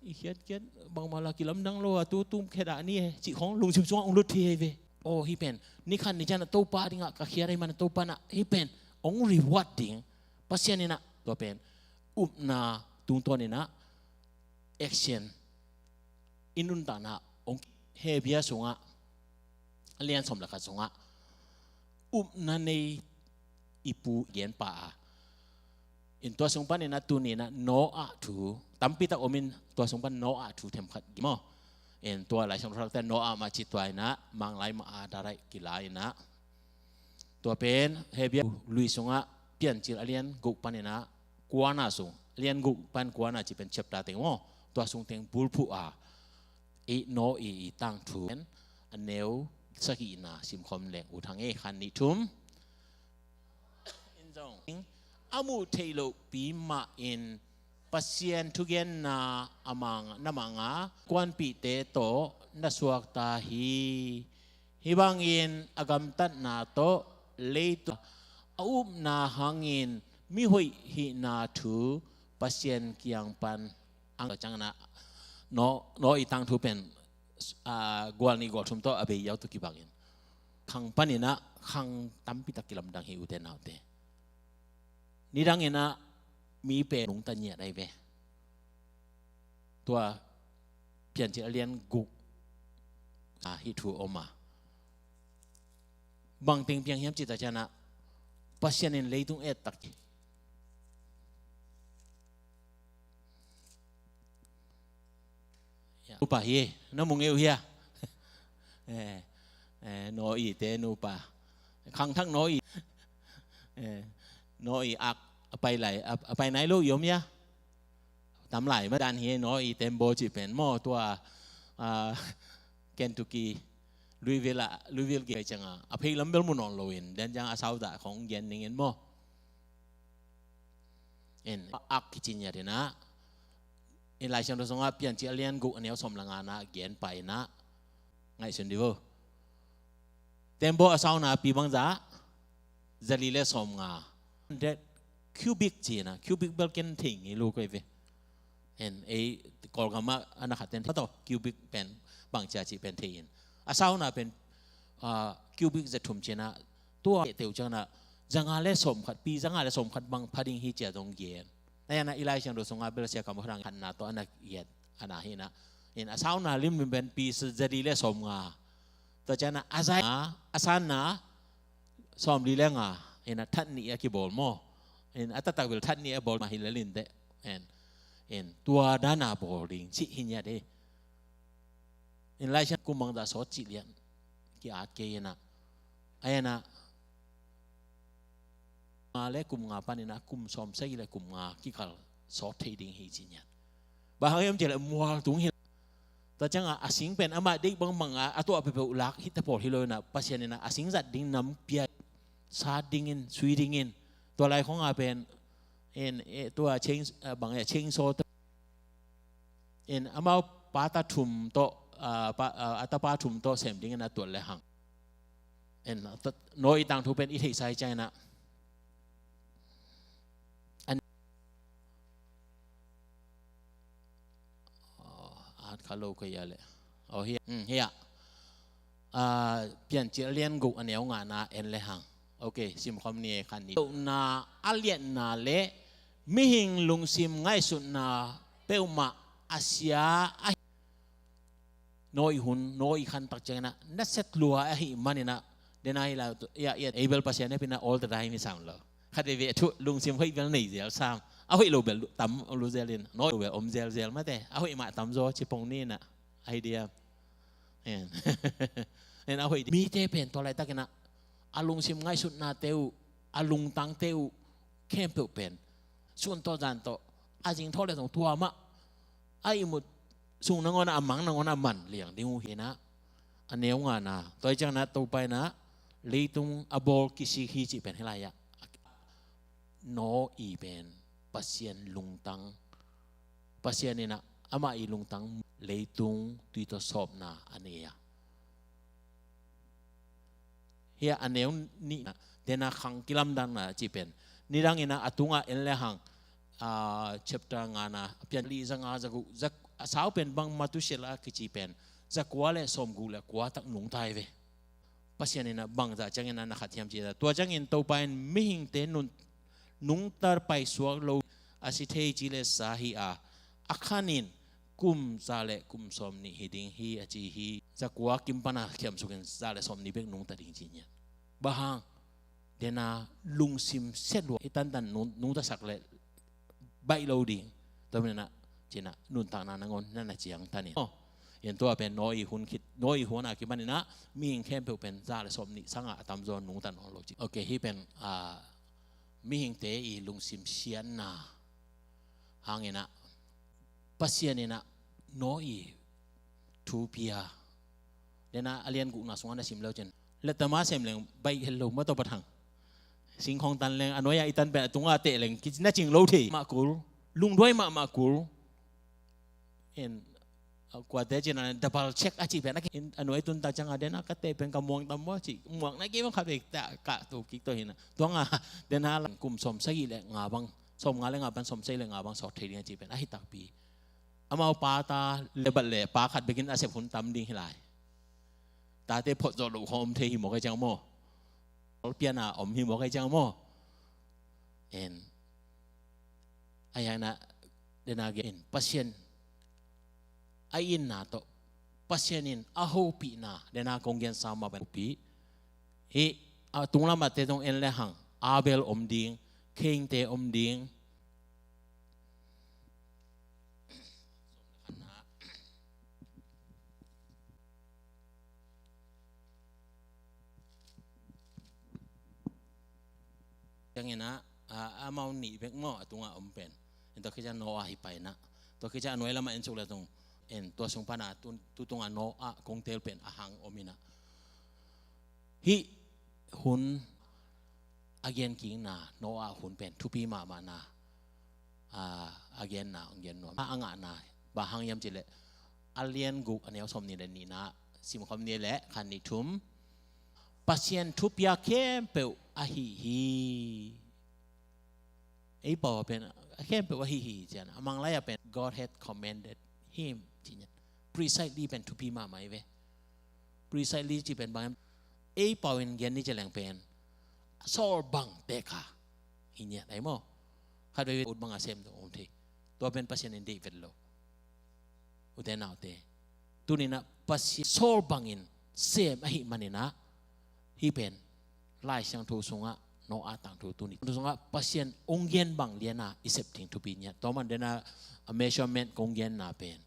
i khiatkhiat bangmah la kilamdang lo a, tu tum khe dah ni e cih khong lungsim sungah hong lut thei ahi ve. Aw, hih pen ni khat ni ciang ah Topa a dingin ah ka khiat ahih manin ah Topa in ah hih pen hong reward ding. Pasian in ah tua pen upna tungtawn in ah action i nuntakna hong, Hebru sungah, a lian sawm le khat sungah upna nei i pu gen pah a. In tua sung panin ah tuni-in ah Noah thu tampi tak om in, tua sung pan Noah thu themkhat gim aw. In tua Lai Siangtho thak teh Noah mah ci tua in ah, Manglai mah a direct kila in ah. Tua pen Hebru lui sungah Piancil a lian guk panin ah kuana sung, a lian guk pan kuana cih pen chapter teng maw, tua sung teng bulphuh a, i Noah i tangthu pen a neu sagihna simkhawm leng ut hang ei. Khat, nih, thum. In zong a muh theih lohpi mah in Pasian thugenna a mang, na mang a, kuanpihte tawh na suakta hi. Hih bangin a gamtatna tawh leitung a upna hangin mihoih hihna thu Pasian kiang pan ang ciangin ah, Noah, Noah i tangthu pen, ah, gual nih gual thum tawh a bei ziau tawh kibangin khang panin ah khang tampi tak kilamdang hi, ute naute. Nidangin ah mi pen nungta ngiat ahi ve. Tua Piancil a lian guk ah hih thu om a, bang teng piang hiam cih tak ciang ah, Pasian in leitung et tak hi. Ya. Nupa hi, na mu ngei uh hia? Eh, eh, Noah i te nupa. Khangthak Noah i. Eh, Noah i ark a pai lai, a, a pai nai lo i om hia? Tam lai mah dan hi. Noah i tembaw cih pen maw, tua, ah, Kentucky, Louisville ah, Louisville gei ciang a, a phei lam bel mu nawn lo in, den ciang a sau dah khong gen ning in maw. In ark kici ngiat in ah, in Lai Siangtho sungah Piancil a lian guk a neu sawm le nga na gen pah in ah, ngaihsun dih vo. Tembaw a sauna pi bangzah, zali le sawm nga. Hundred cubic ci in ah, cubic bel ken thei ngei lo kei ve. En ei Kawlgam ah a na khat ten thei tawh, cubic pen bang cia cih pen thei in. A sauna pen, ah, cubic za thum ci in ah, tua teu ciang ah, za nga le sawm khat, pi za nga le sawm khat bang pha ding hi cia zong gen. Na yan ah i Lai Siangtho sungah bel sia kam harang khatna tawh a na giat a na hi in ah. In a sauna limlim pen pi za li le sawm nga. Tua ciang ah, a zai, a sanna, sawmli le nga in a that nih a kibawl maw. In a taktak bel that nih a bawl mah hi lel inteh. In, in tua dan a bawl ding cih hi ngiat hi. In Laisiangtho kum bangzah sawt cih lian ki-at kei in a, a in a nga le kum nga panin a kum sawmsagih le kum nga kikal sawt thei ding hi ci ngiat. Bang hang hiam cih leh mual tung hi. Tua ciangah a sing pen amah deih bangbang a, a tuah peuhpeuh lak hi ta pawl hi lo in a, Pasian in a a sing zat ding nam pia, sat dingin, sui dingin. Tua lai khawngah pen in, eh, tua chain, eh, bang, eh, chainsaw te in amau pata thum tawh, ah, pa, ah, a tapa thum tawh sem dingin a tuat le hang. In a ta, Noah i tangthu pen i theihsa hi ciangin a, an, oh, at kha lo ka hia le. Oh, hia. Hmm, hia. Ah, Piancil a lian guk a neu ngana en le hang. Ok, simkhawm ni e khan ni. Lohna a liatna le mihing lungsim ngaihsutna peuhmah a sia a hi. Noah i hun, Noah i khantak ciangin a nasia lua ahih manin a, den a hi la, ya, ya, ei bel Pasian hehpihna all the time hi sam lo. Khat veve thu lungsim hoih bel nei zel sam. A hoih lo bel tam lo zel in, Noah lo bel om zelzel mate. A hoih mah tamzaw ci pong ni in a, idea. En. En a hoih di. Mite pen tua laitakin a, a lungsim ngaihsutnate uh, a lungtangte uh, khempeuh pen sun tawh zan tawh a zing thawh le zong tua mah a ihmut sung nangawn a, a mang nangawn a man liang ding uh hi in a, a neu ngana. Tua hi ciangin a Topa in a leitung a bawl kisik hi cih pen hi lai ah. Noah i pen Pasian lungtang, Pasian in a amah i lungtang leitung tui tawh sawpna a nei a. Hia a neu nih na, den a khang kilamdanna cih pen. Nidang in a a tungah en le hang, ah, chapter ngana, a pian li za nga za guk, za, a sau pen bang Methuselah kici pen za kua le sawmguk le kua tak nungta hi ve. Pasian in a bangzah ciangin a na khat hiam cih a. Tua ciangin Topa in mihingte nun, nungta paisuak lo a si thei ci le sa hi a, a khan in kum za le kum sawmnih hi ding hi a ci hi. Za kua kim pan a khiamsukin za le sawmnih bek nungta ding ci ngiat. Bang hang, den a lungsim siat lua, i tantan nung, nungtasak le baih lo ding. Tua manin a, ci in a nuntakna nangawn na na ciangtan in. Oh, en tua pen Noah i hun khit, Noah i hun a kipan in a, mihing khempeuh pen za le sawmnih sangah a tamzaw nungta nawn lo ci. Ok, hih pen, ah, mihingte i lungsim siatna hang in a, Pasian in a Noah i thu pia. Den a a lian gukna sungah na sim lo cin. Lettama sem leng baih hel lo mah tawh pat hang. Singkhawng tan leng a nuai-ah i tan pen a tungah teh leng kici na cing lo thei. Mah kul. Lungduai mahmah kul. En, a kuate cin a double check a cih pen a, en, a nuai tun tak ciangah den a ka teh pen ka muang tam maw cih. Muang na kei bang khat bek ta ka tu kik tawh hi in a. Tua nga den a lang kum sawmsagih le nga bang. Sawmnga le nga bang, sawmsagih le nga bang sawt thei ding a cih pen. A hi takpi. Amau pa ta le bat le pa khat bekin a sep hun tam ding hi lai. Tate phot zawh loh khawng om thei hi mawk a ciang maw. Piana om hi mawk a ciang maw. En. A hiang na, den a gen Pasian a itna tawh, Pasian in a hopihna, den a kong gen sa mah bang hopih. Hih a tunglam ah te zong en le hang, Abel om ding, Cain te om ding. Ciangin a, a, amau nih bek maw a tungah om pen. En tua khit ciang Noah hi pai in a. Tua khit ciang a nuai lamah en suk le tung. En tua sung pan a tu, tu tungah Noah kong tel pen a hang om in a. Hih hun a gen kikna, Noah hun pen thupi mahmahna, a, a genna, a gen nuam. A ngahna, bang hang hiam cih leh, a lian guk a neu sawmnih le nihna, simkhawm ni leh, khan nih thum. Pasian thupia khempeuh ahi hi. Ei pau pen, khempeuh ahi hi, cian. A manglai a pen, God had commanded him, ci ngiat. Precisely pen thupi mahmah hi ve. Precisely ci pen bang, ei pau in gen ni ci leng pen, sawl bang te kha. Hi ngiat, ai maw. Khat veve ut bang a sem dong om thei. Tua pen Pasian in deih vet lo. Ute naute. Tuni in a Pasian sawl bangin sem ahih manin a, hih pen Lai Siangtho sungah Noah tangthu tuni sungah Pasian hong gen bang liana i sep ding thupi ngiat. Tua man dena a measurement kong genna pen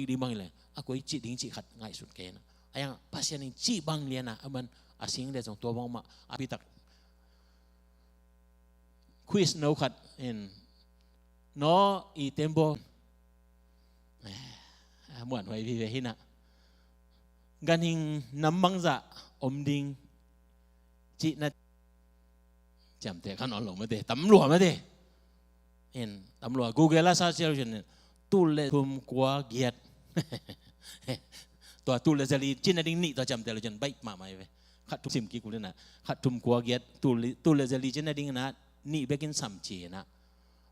i ding bang le a koi cih ding cih khat ngaihsut kei na. A yang Pasian in cih bang liana a man a sing le zong tua bang mah a pitak. Quiz no khat in no i tembaw. Eh, muan huai vive hina. Ganhing nam bangzah om ding cihna ciamteh kha nawn lo mate, tam lua mate. In tam lua Google a search sia lo cin tul le thum kua giat. Tua tul le zali cihna ding nih tua ciamteh lo cin baih mahmah hi ve. Khat thum sim kik ulina khat thum kua giat tul le zali cihna ding na nih bekin sam cina.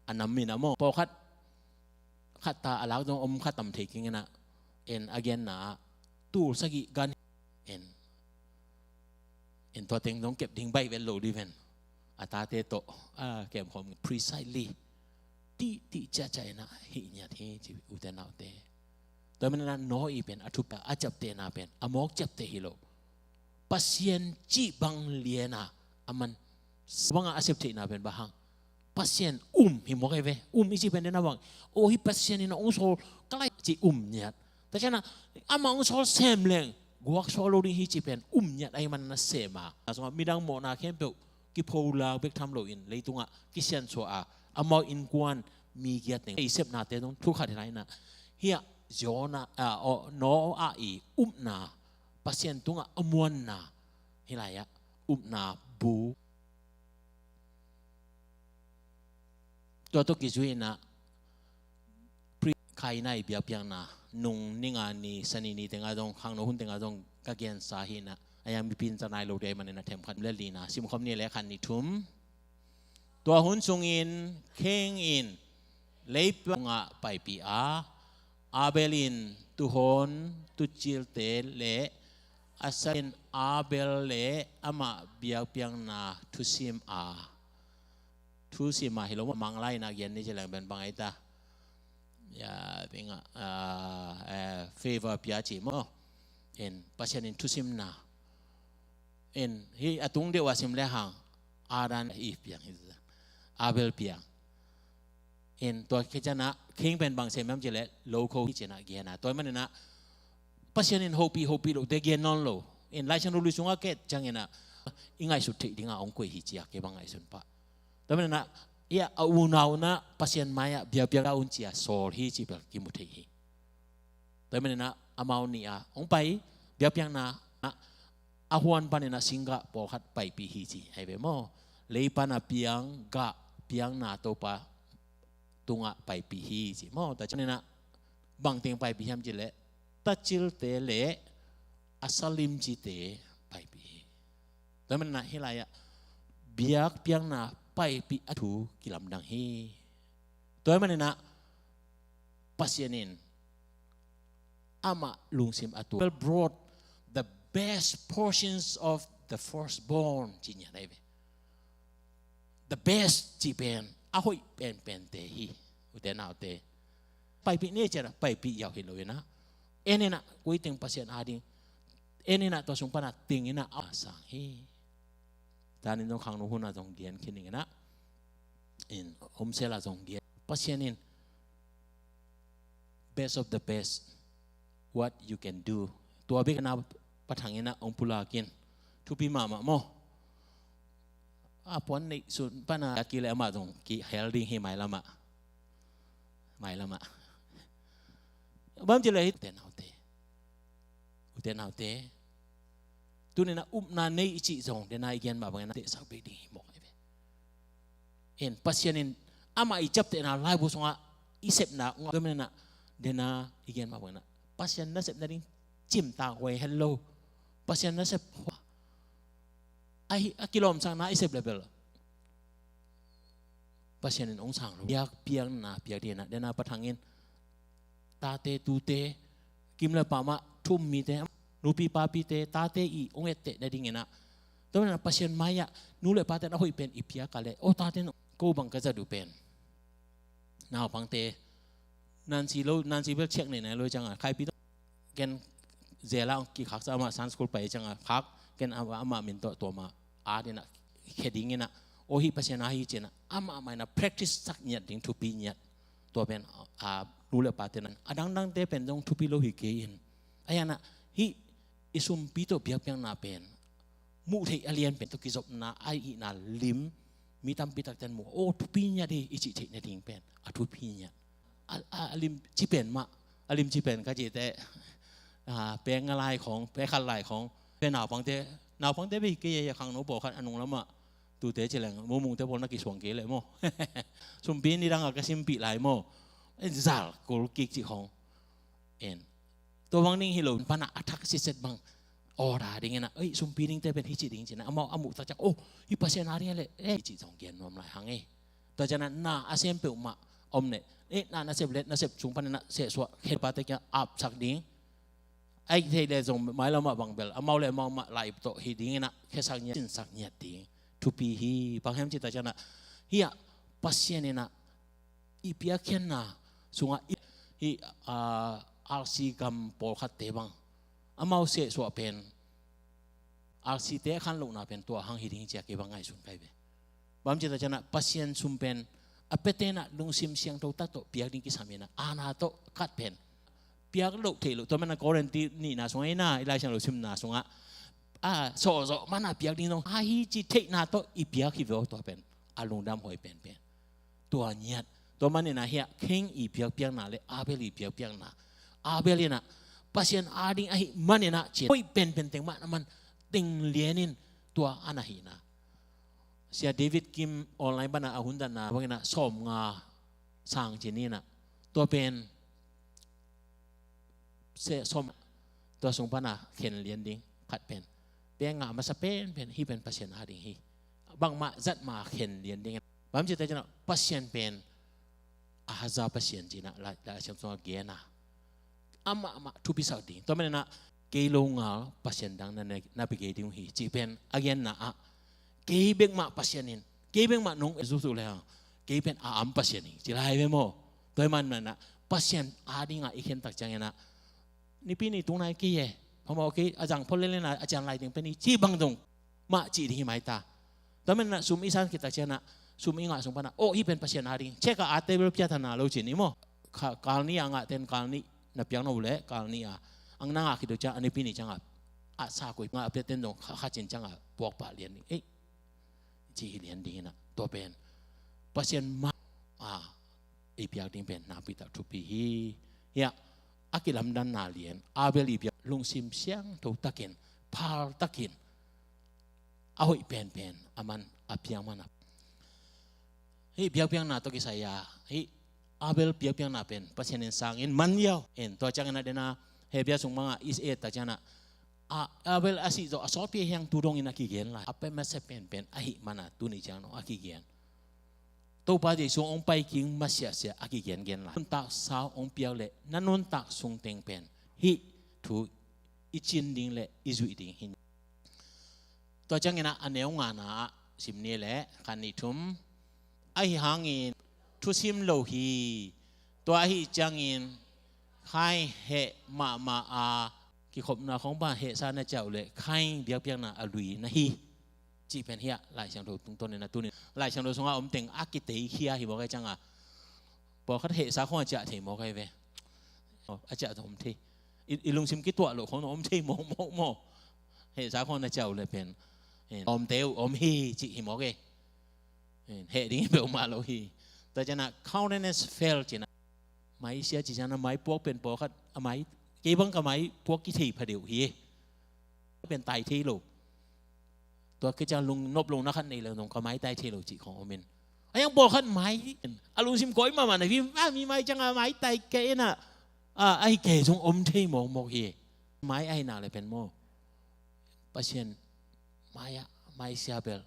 A nam mina maw pawlkhat khat ta a lak zong om khat tam thei kingina. En a genna tul sagih gan en en tua teng zong kep ding baih vet lo di ven. A tate tawh a kemkhawm precisely tih tih ciahciah ina hih ngiat hi ci ute naute. Tua manina no i pen a thup a ciaptehna pen a mawk ciapteh hi lo. Pasian cih bang liana a man banga a sep theihna pen bang hang Pasian um hi mawk ai ve. Um i cih pen dena bang o hi Pasian in a ung sawl ka lai cih um ngiat. Tua ciana ama ung sawl sem leng guak sawl lo ding hi cih pen um ngiat ai man na sem a. A sungah midang mawhna khempeuh kipholak bek tham loin leitungah kisiansuah a amau innkuan mi giat teng ei sepnate zong thu khat hi lai na. Hiah Jonah a Noah i upna Pasian tungah a muanna hi lai ah upna bu. Tua tawh kizui inah Khaina i biakpiakna nung ninga ni sani ni tenga zong khangno hun tenga zong ka gensa hi inah a yang mipi in ca nai lo dei manina themkhat le lina simkhawm ni le khan ni thum. Tua hun sungin Khain in leipungah paipih a Abel in tuhawn tucilte le a sa in Abel le amah biakpiakna thusim a thusim a hi lo mah Manglai inah gen ni ci leng ben bang ai ta. Ya bingah favor pia ci maw. En Pasian in thusimna en hi a tung deuh a sim le hang Adam Eve piang hi Abel piang. En tua khicianah Khain pen bang sem hiam cileh lo kho hi cinah gena tua maninah Pasian in hopih hopih lote gen nawn lo. En Laisiangtho lui sungah ket cianginah i ngaihsut theih dingah hong koih hi cia kei bang ngaihsun pah. Tua maninah ia a unau unah Pasian mai-ah biakpiak un cia sawl hi cih bel kimu thei hi. Tua maninah amau nih a hong pai biakpiakna a huan paninah singgah pawlkhat paipih hi ci ai ve maw. Lei pana piang gah piangna Topa tungah paipih hi ci maw. Tua cianginah bangteng paipih hiam cileh tacilte le a salimcite paipih hi. Tua maninah hi lai-ah biakpiakna paipih a thu kilamdang hi. Tua maninah Pasian in amah lungsim a tua brought the best portions of the firstborn ci nia dai ve. The best ci pen a hoih penpente hi. Ute naute paipih ne cianah paipih yau hi lo inah en inah kuiteng Pasian ading en inah tua sung pana ting inah a sang hi. Tanin zong khangno hunah zong gen khin inginah in omsela zong gen Pasian in best of the best what you can do. Tua bik na pathang inah hong pulakin thupi mahmah maw. A puan neih sun pana a kile amah zong kihel ding hi mailamah. Mailamah bam cileh hi ute naute. Ute naute tuninah upna nei i cih zong dena i gen mah bangin a tehsak bek ding hi mawk ai ve. En Pasian in amah i ciaptehna laibu sungah i sepna ungah dominah dena i gen mah bangin a Pasian nasep nading cimtak huai het lo. Pasian nasep hua ahi a kilawmsakna i sep lebel Pasian in hong sang lo. Biakpiakna piak dinah dena pathangin tate tute kim le pamah thum mite nupi papite tate i hong etteh nadinginah tua manah Pasian mai-ah nu le pate na hoih pen i piak a le o tate ko bang ka zat uh pen naupangte nansi lo nansi bel check nei nai lo cianga khaipi ken zela kikhak sa amah Sunday school pai cianga khak ken amah min tawh tuama a dingin ah, khe dingin ah, aw hih Pasian a hi ci-in ah, amah mah in ah practice sak ngiat ding, thupi ngiat. Tua pen a, a nu le pate in ah, a dangdangte pen zong thupi lo hi kei in. Ahi hang ah, hih i sumpi tawh biakpiakna pen muh theih a lian pen tawh kizopna ahihna lim mi tampi takte in mu, aw thupi ngiat hi i cih theih nading pen a thupi ngiat. A, a, a limci pen mah, a limci pen ka cih teh, a, peng a lai khawng, peng khat lai khawng, peng naupangte, naupangte bek hi kei a, khangno pawlkhat a nung lamah, tute ci leng, mumungte pawl na kisuang kei leh maw. Sumpi nidang a ka simpih lai maw. En zal kul kik cih khawng. En. Tua bang ding hi lo, pan a, a thak sitset bang. Aw, da dingin ah, ei, sumpi dingte pen hi ci ding ci-in ah, amau a muh tak ciang, oh, hih Pasian a ding a leh, eh, hi ci zong gen nuam lai hang e. Tua ciang ah, na a sem peuhmah om leh, eh, na nasep le, nasep sung panin ah sehsuah, khe pate kiang apsak ding. Ahih theih leh zong mailam ah bang bel, amau le amau mah lai tawh hi dingin ah, khesak ngiat, sinsak ngiat ding. Thupi hi, bang hiam cih tak ciang ah, hih ah, Pasian in ah, i piakkhiatna sungah i, i, a, R C gam pawlkhatte bang. Amau sehsuah pen, R C te a khan lohna pen tua hang hi ding hi ci-a kei bang ngaihsun ka hi ve. Bang hiam cih tak ciang ah Pasian sum pen, a piate in ah lungsim siangtho tak tawh piak ding kisam in ah, a na tawh khat pen. Piak loh theih loh, tua manin ah Korinth nihna sungah hi na, i Lai Siangtho simna sungah. A, sawhzawh man a piak ding zong, a hi ci theihna tawh i piak hi ve aw tua pen. A lungdam huai penpen. Tua ngiat. Tua manin ah hih ah Kain i biakpiakna le Abel i biakpiakna. Abel in ah Pasian a ding ahih manin ah ci-in hoih penpen teng mah na man teng lian in tua a na hihna. Sia David Kim online pan a a hun datna bangin ah sawmnga sang ci-in ah. Tua pen se sawm, tua sung pan a khen lian ding khat pen. Peng ngah masa penpen hih pen Pasian a ding hi. Bangmah zat mah khen lian ding. Bang hiam cih tak ciang ah Pasian pen a haza Pasian ci-in ah Lai, Lai Siangtho sungah gen a. Amah mah thupi sak ding. Tua manin ah kei lo ngal Pasian dang na, na, na pe kei ding uh hi. Cih pen a genna ah. Kei bek mah Pasian in. Kei bek mah nong en zuzu le hang. Kei pen a am Pasian in. Ci lai ve maw. Tua ahih manin ah Pasian a ding a i khen tak ciangin ah. Nipi ni tung nai kei e. Phamawh kei a zang phot lel in ah a cian lai ding pen hi. Ci bang dong. Mah cih ding hi mai ta. Tua manin ah sum i san khit tak ciang ah, sum i ngah sung pan ah, oh, hih pen Pasian a ding. Check a, a table piathana lo ci-in hi maw. Ka, kal nih a ngahte in kal nih na piak na uh leh, kal nih a. Ang na ngah khit uh ciang, a nipi ni ciang a. A sa koi ngah a piaten dong kha, kha cin ciang a, puak pah lian ding. Eh, ci hi lian ding hi na. Tua pen. Pasian mah a, i piak ding pen nakpi tak thupi hi. Hih ah, a kilamdanna lian. Abel i piak lungsim siangtho takin, phal takin. A hoih penpen, a man, a piang man a. Hih biakpiakna tawh kisai a, hih Abel biakpiakna pen, Pasian in sang in man ziau. En, tua ciangin ah den a, Hebru sung bang a, i et tak ciang ah, a, Abel a sih zawh, a sawtpi hiang tu dongin a kigen lai. A pen masa penpen, ahih man a, tuni ciang dong a kigen. Topa Jesu hong pai kik masiahsiah a kigengen lai. Nuntak sau hong piak leh, na nuntak sung teng pen. Hih thu i cin ding leh, i zuih ding hi. Tua ciangin ah a neu ngana ah sim ni leh, khat nih thum. Ahi hangin, thusim lo hi. Tua ahi ciangin, Kain heh mahmah a, kikhopna khong pan hehsa na ciah uh leh, Kain biakpiakna a lui na hi. Cih pen hiah, Lai Siangtho tungtawn in a tunin. Lai Siangtho sungah om teng a kiteikhia hi mawk ahi ciangin. Pawlkhat hehsa khong a ciah thei mawk ahi ve. Oh, a ciah om thei. I, i lungsim kituah loh khong om thei mawkmawk maw. Hehsa khong na ciah uh leh pen. Eh, om teu, om hi, cih hi mawk e. Eh, heh ding hi peuhmah lo hi. Tua ciangin, countenance fell ci-in. Mai sia ci ciangin, mai puak pen pawlkhat, a mai, kei bang ka mai puak kithei phadeuh hi e. Pen tai thei lo. Tua kei ciang lungnop lohna khat nei leng zong ka mai tai thei lo cih khong om in. A yang pawlkhat mai, a lungsim koi mahmah na, mi, a, mi mai ciangin a mai tai kei in a, a, ahi kei zong om thei mawkmawk hi. Mai ahi nak leh pen maw. Pasian, mai ah, mai sia bel.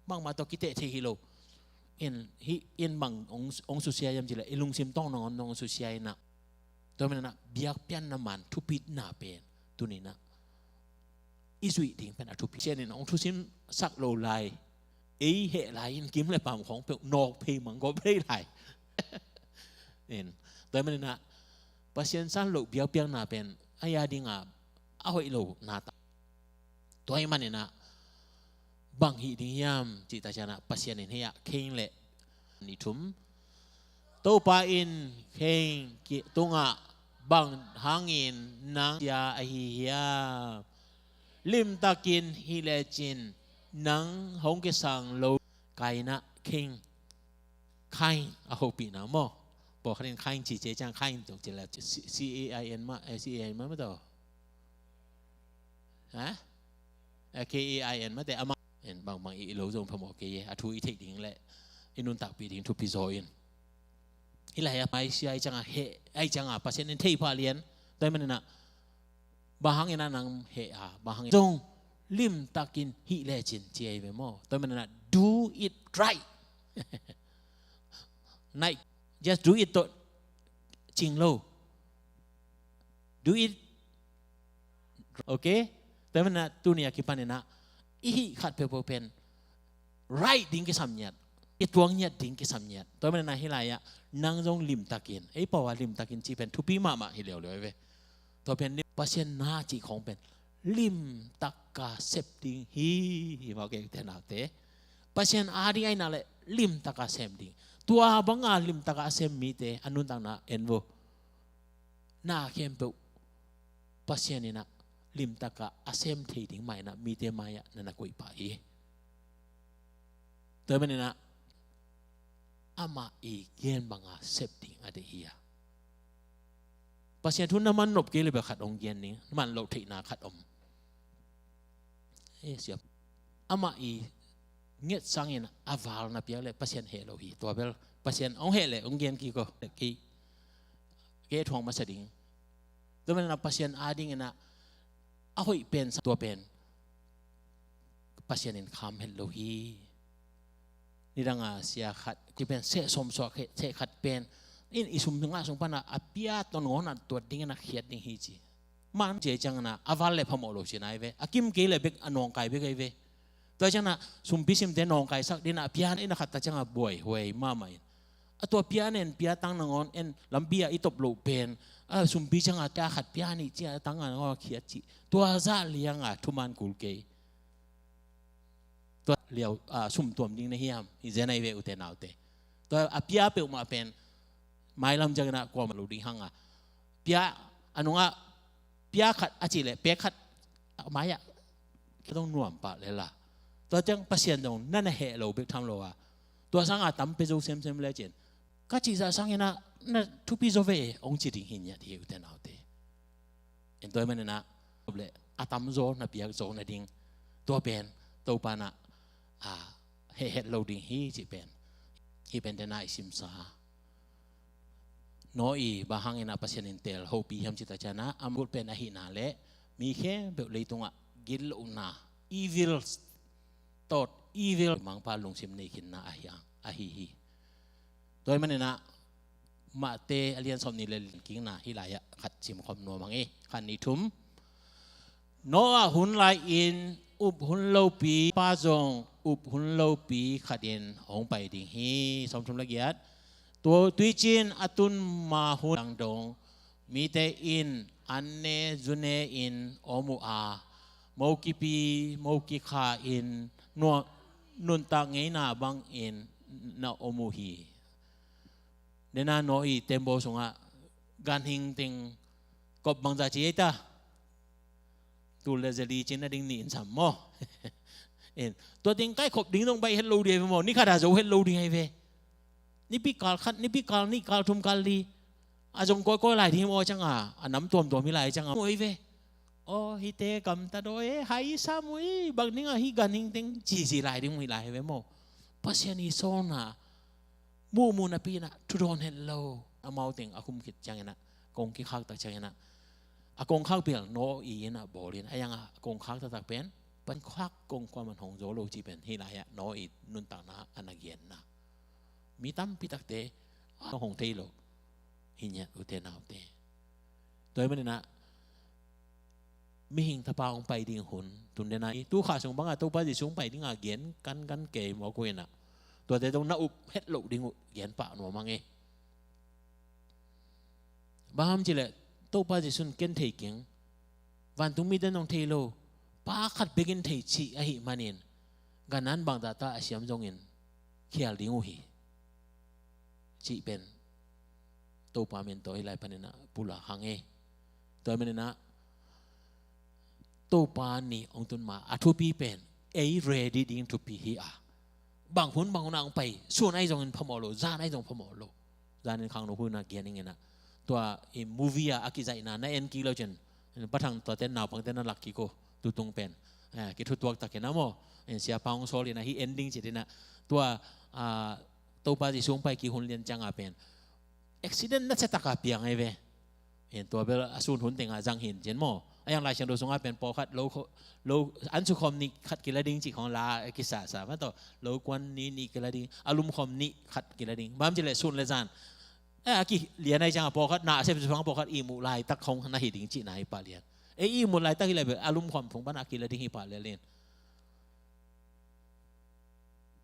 Bangmah tawh kiteh thei hi lo. In, hih, in bang hong, hong susia hiam cih leh, i lungsim tawng nangawn hong susia in a. Tua manin ah, biakpiakna man thupitna pen, tuni-in ah. I zuih ding pen a thupi. Sian in hong thusim sak lo lai. Ei heh lai in kim le pam khong peuh nawk phei mang gawp phei lai. In, tua manin ah, Pasian san loh biakpiakna pen, a ya ding a, a hoih lo na ta. Tua ahih manin ah, Bang hih ding hiam cih tak ciangin ah Pasian in hih ah Cain le, ni thum, Topa in Cain ki-, tungah, "Bang hangin nang sia ahi hiam? Limtakin hih lecin nang hong kisang lo." Cain ah Cain. Cain a hopihna maw. Pawlkhat in Cain ci, ci ciang Cain tawh ci le, C-, C A I N mah, eh, C A I N mah, mah tawh. Ha? Eh, K A I N mah te, amah in bangbang i, i lo zong phamawh kei e, a thu i theih ding le i nuntakpih ding thupi zaw in. Hih lai-ah maisia ahih ciangin heh, ahih ciangin Pasian in thei pah lian. Tua ahih manin ah bang hangin ah nang heh a, bang hangin zong limtakin hih lecin ci ahi ve maw. Tua ahih manin ah do it right. Nai, just do it tawh cing lo. Do it. Okay? Tua ahih manin ah tuni a kipanin ah i hih khat peuhpeuh pen right ding kisam ngiat, i tuang ngiat ding kisam ngiat. Tua ahih manin ah hih lai-ah nang zong limtakin, ei pau a limtakin cih pen thupi mahmah hi leuleu ve. Tua pen lim-, Pasian na cih khawng pen limtak a sep ding hi, hi maw, kei te naute. Pasian ading ahih nak leh limtak a sem ding. Tua banga limtak a sem mite a nuntakna en vo. Na khempeuh Pasian in ah limtak a a sem thei ding mah in ah mite mai-ah na na koih pah hi. Tua ahih manin ah amah i gen banga sep ding a deih hi a. Pasian thu na man nop kei le bel khat hong gen ning, na man loh theihna khat om. Eh, siap. Amah i nget sangin a val na piak le Pasian heh lo hi. Tua bel Pasian hong heh le hong gen kik o. Kei, kei thuak masa ding. Tua manin ah Pasian adingin ah a hoih pen sa, tua pen Pasian in kham het lo hi. Nidang a sia khat, ci pen seh sawm suak khe, seh khat pen in i sum ngah sung pan a, a pia ton ngawn a tuat dingin a khiat ding hi ci. Man ci ciangin a, a val le phamawh lo ci nai ve. A kim kei le bek a nawngkai bek ahi ve. Tua ciangin a sumpi simte nawngkaisak dingin a pia in a khat ta ciangin a buai huai mahmah in. A tua pia nen pia tang nangawn en lampi a i top loh pen. A sumpi ciangin a tia khat pia nih ci a tang nangawn a khiat ci. Tua zah liang a thuman kul kei. Tua liau, a, sum tuam ding na hiam, hi zen ahi ve ute naute. Tua a pia peuhmah pen mailam ciangin a kuamah lo ding hang a. Pia a nungah pia khat a cih leh pek khat a mai-ah ka dong nuam pah lel a. Tua ciang Pasian dong na na heh lo bek tham lo a. Tua sangin a tam pia zo semsem lecin ka cih zah sangin a na thupi zaw ve hong ci ding hi ngiat hi ute naute. En tua ahih manin a, le a tamzaw na piakzaw nading tua pen Topa in a, a, heh het lo ding hi cih pen. Hih pen dena i simsa. Noah i bang hangin a Pasian in teel hopih hiam cih tak ciangin a, a mut pen ahihna le mi khempeuh leitungah gitlohna, evil thought, evil, Mangpa lungsim nei khinna ahi, ahi hi. Tua ahih manin a Mate a lian sawmnih le lian kikna hih lai-ah khat simkhawm nuam hang e. Khat, nih, thum. Noah hun lai-in up hun lopi pa zong up hun lopi khatin hong pai ding hi. Sawmthum le giat. Tua tuicin a tun ma hun lang dong mite in an ne zu ne in om uh a, mo kipi mo kikha in nua-, nuntak ngeina bangin na om uh hi. Dena Noah i tembaw sungah ganhing teng kop bangzah ci ei ta. Tul le zali cin a ding nih in sam maw. En, tua teng kaikhop ding dong baih het lo ding ahi ve maw. Ni khat a zo het lo ding ahi ve. Nipi kal khat, nipi kal nih, kal thum, kal li. A zong kawikawi lai ding hi maw ciang a, a nam tuamtuam hi lai ciang a. Maw ahi ve. Aw, hihte gamta dawi e, hai sam uh i, bang ding a hih ganhing teng cici lai ding uh hi lai ahi ve maw. Pasian i sawlna muhmuh napi in a thudawn het lo. Amau teng a khum khit ciangin a, kong kikhak tak ciangin a, a kongkhak bel Noah i in a bawl in a, a yang a kongkhak taktak pen, pan khak kong kuaman hong zo lo ci pen, hih lai-ah Noah i nuntakna a na genna. Mi tampi takte a hong thei lo. Hi ngiat ute naute. Tua ahih manin a mihing tapa hong pai ding hun, tun dena i tu kha sung banga Topa Jesu hong pai dinga gen kankan kei mawk uh in a, tuate zong na up het loh ding uh gen pah nuam hang e. Bang hang hiam cih leh Topa Jesu in ken thei keng, vantung mite in zong thei lo, Pa khat bekin thei cih ahih manin Gan an bangzah ta a siam zongin khial ding uh hi, cih pen Topa min tawh hih lai panin ah pulak hang e. Tua manin ah Topa ni hong tun ma a thupi pen ei ready ding thupi hi a, bang hun bang hun ah hong pai, sun ahi zongin phamawh lo, zan ahi zong phamawh lo. Zanin khangno hun ah gen ing in ah, tua i movie ah a kizaihna na en kik lo cin, pathang tuate naupangte na lak kik uh, tutung pen, eh, kithutuak takin ah maw, in siapa hong sawl in ah hih ending cih in ah, tua, ah, Topa Jesu hong pai kik hun lian ciang a pen accident nasia taka piang ahi ve. In tua bel a sun hun tengah zang hi in cin maw. A yang Lai Siangtho sungah pen pawlkhat lo kho-, lo an su khawm nih khat kila ding cih khawng la kisasa mah tawh, lo kuan nih nih kila ding, a lum khawm nih khat kila ding. Bang ci leh sun le zan, eh, a kilian ahi ciang a pawlkhat na a sep su phang pawlkhat ihmut laitak khawng na hi ding cihna hi pah lian. Eh, ihmut laitak hi leh bel a lum khawm phung pan a kila ding hi pah lian.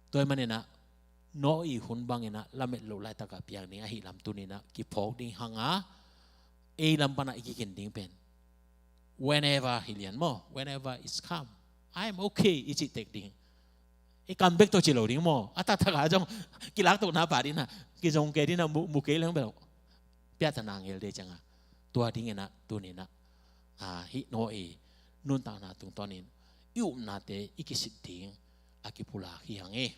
Tua ahih manin ah Noah i hun bangin ah lamet loh laitak ah piang ding ahih lam tuni in ah kiphawk ding hang a, ei lam pan ah i kikin ding pen whenever hi lian maw, whenever it's come, I'm okay, i cih tek ding. I kam bek tawh ci lo ding maw, a taktak ah zong kilaktohna pah ding in ah, kizong kei ding in ah, mu, mu kei leng bel piahtana ngel ding ciang a, tua ding in ah tuni in ah, ah, hih Noah i nuntakna tungtawnin i upnate i kisit ding a kipulak hi hang e.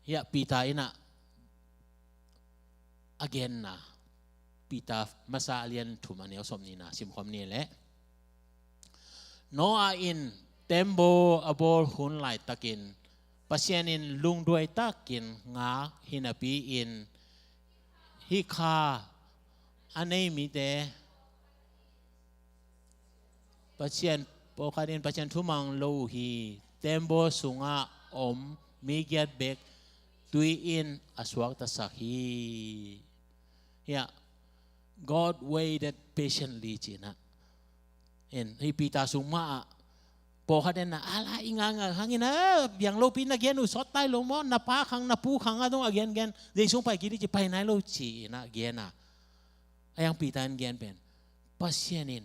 Hiah Peter in ah a genna, Peter masa a lian thum a neu sawm nihna simkhawm ni leh, Noah in tembaw a bawl hun laitakin Pasian in lungduai takin ngak hi napi-in hih kha a nei mite Pasian, pawlkhat in Pasian thumang lo uh hi. Tembaw sungah om mi giat bek tui in a suaktasak hi. Hiah, God waited patiently ci in ah. In, hih Peter sung mah ah pawlkhat in ah, a la i ngakngak hangin ah, biang lopi na gen uh sawt tai lo maw, na pa khang na pu khang a dong a gengen, Jesu pai kik ding ci pai nai lo ci in ah gen a. A yang Peter in gen pen, Pasian in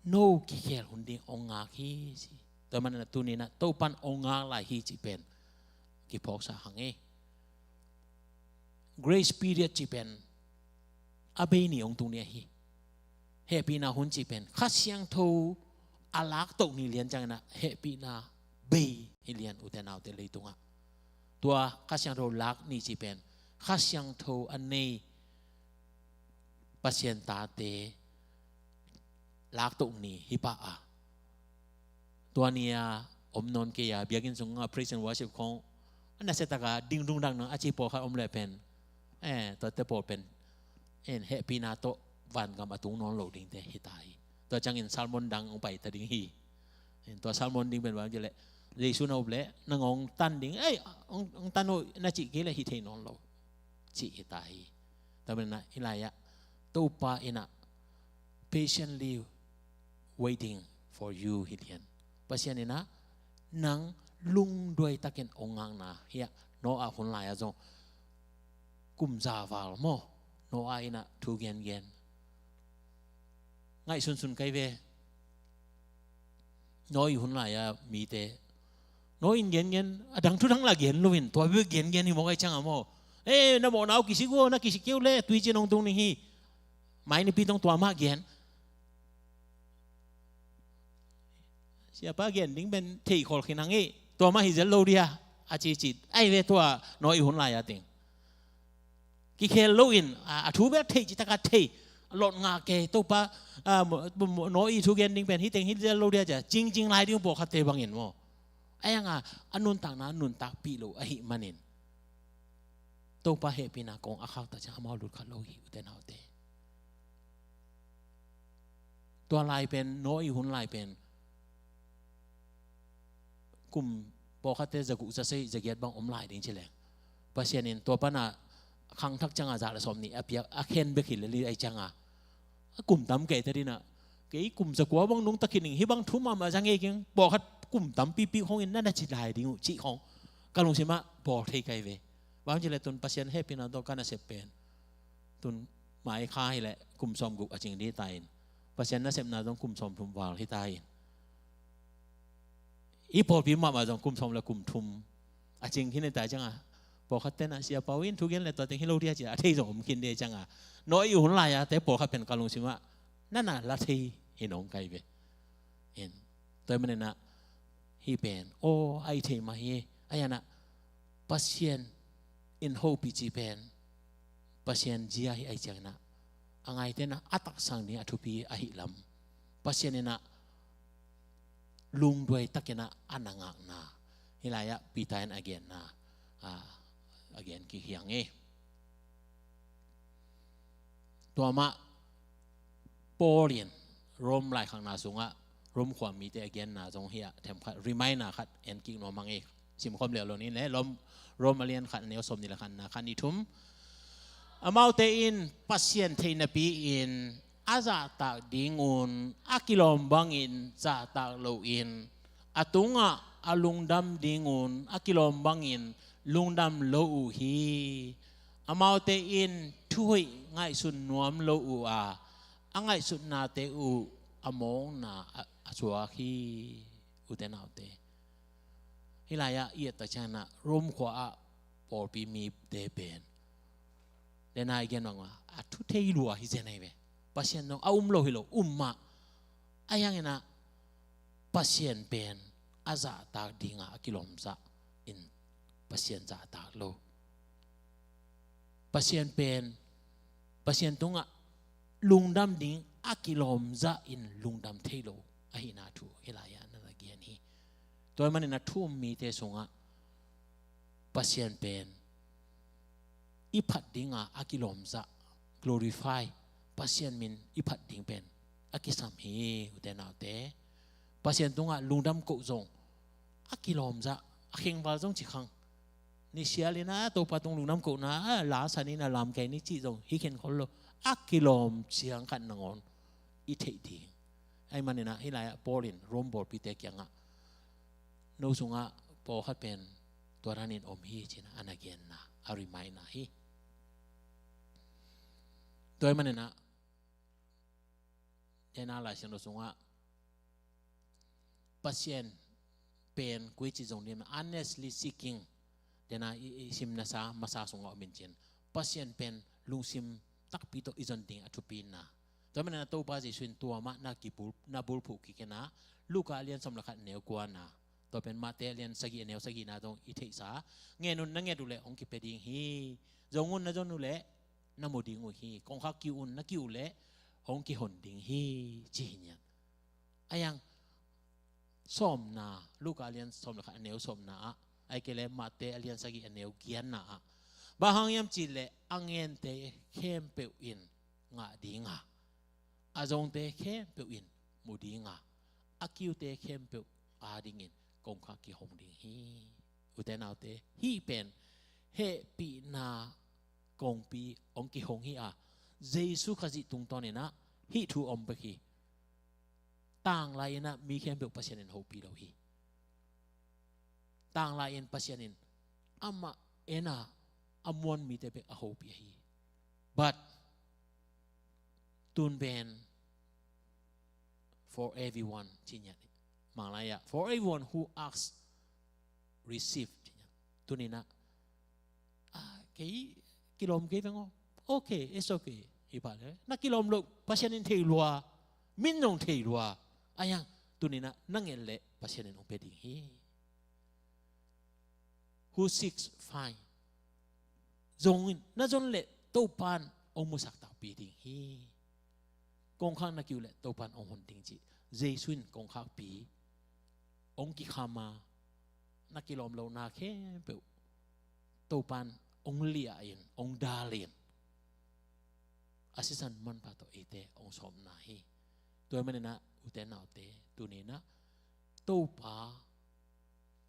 no kikhel hun ding hong ngak hi ci. Tua manin ah tuni in ah Topan hong ngak lai hi cih pen kiphawksak hang e. Grace period cih pen a bei ni hong tung ni ahi. Hehpihna hun cih pen Kha Siangtho a laktoh ni lian ciangin ah hehpihna bei hi lian, ute naute, leitungah. Tua Kha Siangtho lak ni cih pen Kha Siangtho a nei Pasian tate laktoh ni hi pah a. Tua ni a om nawn kei a, biakinn sungah praise and worship khawng a nasia taka ding dungdang nang a ci pawlkhat om leh pen, eh, tuate pawl pen, en, hehpihna tawh vangam a tung nawn lo dingte hi ta hi. Tua ciangin sermon dang hong pai ta ding hi. En, tua sermon ding pen bang ci leh, Jesu na up leh nang hong tan ding, ei, hong, hong tan uh na cih kei leh hi thei nawn lo cih hi ta hi. Tua manin ah hih lai-ah Topa in ah patiently waiting for you hi lian. Pasian in ah nang lungduai takin hong ngakna, hiah Noah hun lai-ah zong kum za val maw, Noah in ah thu gengen. Ngaihsunsun kai ve. Noah i hun lai-a mite, Noah in gengen, a dang thu dang la gen loin, tua bek gengen hi mawk ai ciang a maw. Eh, na mawhna uh kisik uh, na kisik kei uh leh tuiciin hong tung ding hi. Mai nipi tong tua mah gen. Siapa gen ding pen thei khol khin hang hi. Tua mah hi zel lo dia, a ci ci. Ai ve, tua Noah i hun lai-a teng kikhel loin, a, a thu bel thei, cih taka thei, lot ngah kei, Topa, a, mo, mo, mo, Noah i thu gen ding pen hih teng hi zel lo dia cia, cingcing lai ding uh pawlkhatte bangin maw. A yang a, a nuntakna nuntakpih lo ahih manin Topa hehpihna kong a khaktak ciang amau lut kha lo hi, ute naute. Tua lai pen, Noah i hun lai pen kum pawlkhatte za guk, za sagih, za giat bang om lai ding ci leng, Pasian in tua pan a khangthak ciang a za le sawm nih a piak, a khen bek hi lel hi ai ciang a, a kum tam kei ta ding a, kei kum za kua bang nungta khin ing, hih bang thu mahmah za ngei keng, pawlkhat kum tampipi khawngin na na ci lai ding uh cih khawng ka lungsim ah bawl thei kai ve. Bang ci leh tun Pasian hehpihna tawh ka nasep pen, tun mai kha hi leh kum sawm guk a cing ding ta in, Pasian nasepna zong kum sawm thum val hi ta in. Hih pawlpi mahmah zong kum sawm le kum thum a cing khin hi ta ciangah, pawlkhat tenah Sia Pau in thu gen le tua teng hi lo dia ci a thei zong om khin de ciangah, no i hun lai-a te pawlkhat pen ka lungsimah nana la thei hi nong kai ve. In tua hi maninah hih pen aw a i thei mah hi. A ianah Pasian in hopih ci pen Pasian zia hi a i cianginah a ngaite inah a taksang ding a thupi ahi lam Pasian inah lungduai takinah a na ngakna hih lai-ah Peter in a genna a gen kik hiang e. Tua mah Paul in Rome laikhakna sungah Rome khuamite a genna zong hiah themkhat reminder khat en kik nuam hang e. Simkhawm leh lo ni le Rome, Rome a lian khat a neu sawm ni le khatna khat ni thum. Amaute in Pasian theihnapi in a zahtak dingun a kilawm bangin zahtak loin a tungah a lungdam dingun a kilawm bangin lungdam lo uh hi. Amaute in thuhoih ngaihsun nuam lo uh a a ngaihsutnate uh a mawkna a suak hi. Ute naute, hih lai-ah i et tak cianginah Rome khua-ah pawlpi mite pen dena i gen bangmah a thu thei lua hi zen ahi ve. Pasian dong a um lo hi lo, um mah. A hianginah Pasian pen a zahtak dinga a kilawmzah in Pasian zahtak lo. Pasian pen Pasian tungah lungdam ding a kilawmzah in lungdam thei lo ahihna thu hih lai-ah na na gen hi. Tua hi maninah thu um mite sungah Pasian pen i phat dinga a kilawmzah, glorify, Pasian min i phat ding pen a kisam hi. Ute naute, Pasian tungah lungdam koh zong a kilawmzah, a khengval zong ci khang. Ni sial inah Topa tung lungdam kohna a la san inah lam kei ni cih zong hi khen khol lo. A kilawm ciang khat nangawn i theih ding. Ahih maninah hih lai-ah Paul in Rome bawlpite kiangah no sungah pawlkhat pen tua danin om hi cinah a na genna a reminder hi. Tua hi maninah dena Lai Siangtho sungah Pasian pen koi ci zong dim earnestly seeking. Dena i, i sim nasa masa sungah om in cin Pasian pen lungsim takpi tawh i zon ding a thupina. Tua hi maninah Topa Jesuh in tua mah na kibul, na bulphuh kik inah Luka a lian sawm le khat a neu kuana, tua pen Mate a lian sagih a neu sagihna zong i theihsa, ngen un na nget uh leh hong kipia ding hi. Zong un na zon uh leh na mu ding uh hi. Kongkhak kiu un na kiu uh leh hong kihon ding hi ci hi nian. A hiang sawmna, Luka a lian sawm le khat a neu sawmna ah, ahih kei leh Mate a lian sagih a neu giatna ah, bang hang hiam cih leh a ngente khempeuh in ngah dinga, a zongte khempeuh in mu dinga, a kiute khempeuh adingin kongkhak kihong ding hi. Ute naute, hih pen hehpihna kongpi hong kihong hi a, Jesu Khazih tungtawninah hih thu om bek hi. Tanglai inah mi khempeuh Pasian in hopih lo hi. Tanglai in Pasian in amah ena a muan mite bek a hopih ahi. But tun pen for everyone ci nian. Manglai-ah for everyone who asks receive ci nian. Tuninah ah, kei kilawm kei veng aw. Okay, it's okay. Hi pah le na kilawm loh Pasian in thei lua, min zong thei lua. A hiang tuninah na nget leh Pasian in hong pia ding hi. Who seeks find. Zong in na zon leh Topan hong musak takpi ding hi. Kongkhak na kiu leh Topan hong hon ding cih Jesu in kongkhakpi hong kikham a, na kilawm lohna khempeuh Topan hong liah in, hong dal in, a sisan manpha tawh eite hong sawmna hi. Tua hi maninah ute naute, tuninah Topa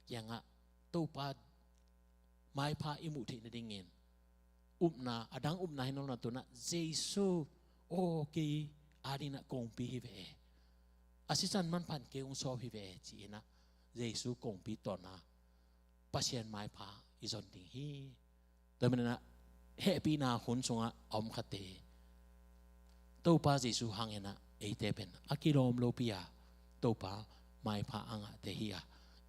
kiangah Topa maipha i muh theih nadingin upna, a dang upna hi nawn lo, tunah Jesu aw kei adinah kongpi hi ve e, a sisan manphan kei hong sawp hi ve e ci-inah Jesu kongpi tawna Pasian maipha i zon ding hi. Tua hi maninah hehpihna hun sungah a om khate Topa Jesu hanginah eite pen a kilawm lopi a Topa maipha a ngahte hi a,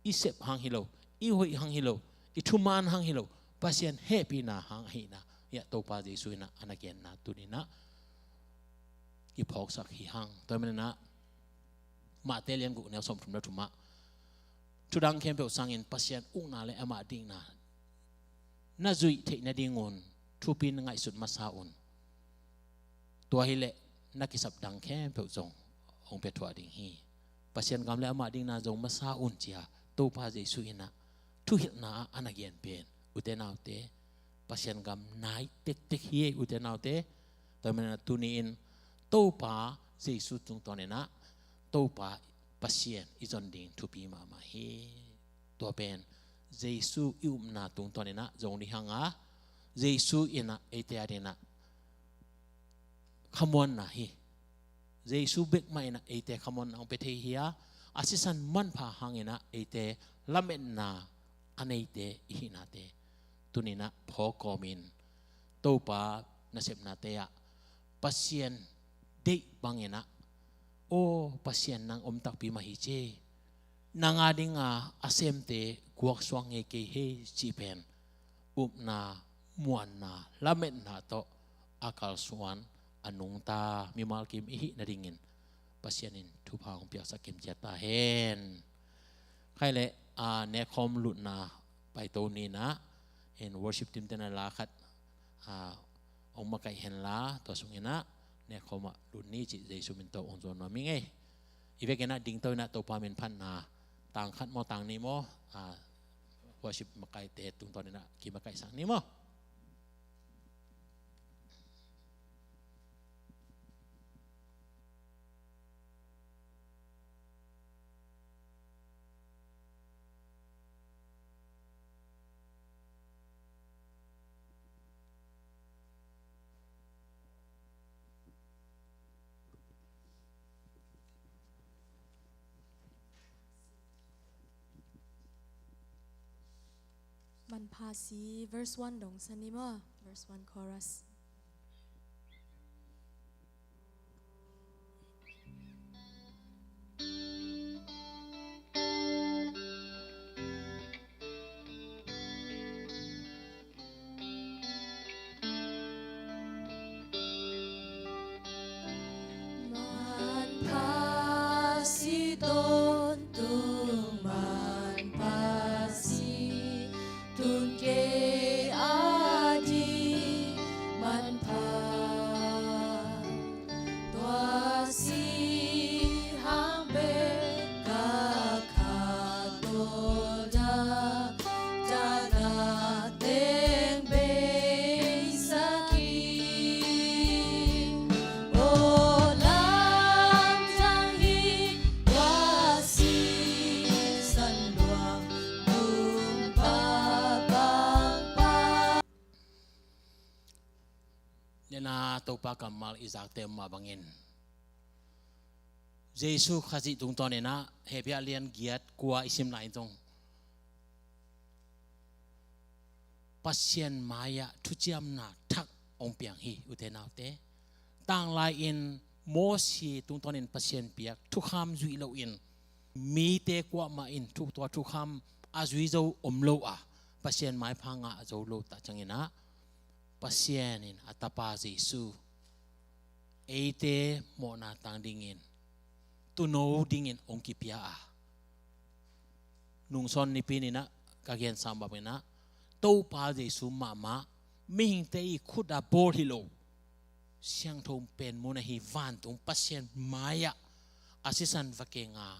i sep hang hi lo, i hoih hang hi lo, i thuman hang hi lo, Pasian hehpihna hang ahihna hiah Topa Jesu in ah a na genna tuni in ah kiphawksak hi hang. Tua manin ah Mate lian guk neu sawmthum le thum ah, thudang khempeuh sangin Pasian ukna le amah dikna na zuih theih nadingun thupi na ngaihsut masa un. Tua hileh na kisap dang khempeuh zong hong pia thuah ding hi. Pasian gam le amah dikna zo masa un, ci-a Topa Jesu in ah thuhilhna ah a na gen pen, ute naute, Pasian gam nai tektek hi, ute naute. Tua manin ah tuni-in Topa Jesu tungtawn in ah Topa Pasian i zon ding thupi mahmah hi. Tua pen Jesu i upna tungtawn in ah zong ding hang a, Jesu in ah eite ading in ah khamuanna hi. Jesu bek mah in ah eite khamuanna hong pia thei hi a, a sisan manpha hangin ah eite lametna a neite i hihnate tuni in ah phawk kawmin, Topa nasepnate ah Pasian deih bangin ah, "Aw Pasian, nang om takpi mah hi," ci, "Nang ading a a semte guaksuak ngei kei hei," cih pen upna, muanna, lametna tawh a kalsuan, a nungta mimal kim i hih nadingin Pasian in thupha hong piaksak kimciat ta hen. Khai le, a, nekhawm lutna paito ni in ah, in worship team te in ah la khat, a, hong makaih hen la, tua sungin ah nekhawm ah lut ni cih Jesu min tawh hong zuan nuam ing ei. I vekin ah dingto in ah Topa min phatna tang khat maw, tang nih maw, a, worship makaihte tungtawn in ah kimakaihsak ni maw. Manpha si verse one dong sa ni maw, verse one chorus. Manpha si tawntung, manpha si tun kei ading manpha. Tua si hang bek ka khak tawh dak, dak, dak teng beisak hi. Aw lamdang hi, tua sisan luang nungpa bangpa. Nena Topa kammal i zakte mah bangin, Jesu Khazih tungtawn in ah Hebrew lian giat kua i sim lai in zong Pasian mai-ah thuciamna thak hong piang hi, ute naute. Tanglai-in Mosi tungtawnin Pasian piak thukham zuih loin mite kuamah in thu, tua thukham a zui zo om lo a, Pasian maipha ngah zo lo tak ciangin ah, Pasian in a Tapa Jesu eite mawhna tang dingin, tuuno dingin hong kipia a, nungsawn nipi ni-in ah ka gensa bangin ah, Topa Jesu mahmah, mihingte i khut a bawl hi lo, siangtho pen mun ahi vantung Pasian mai-ah a sisan va keng a,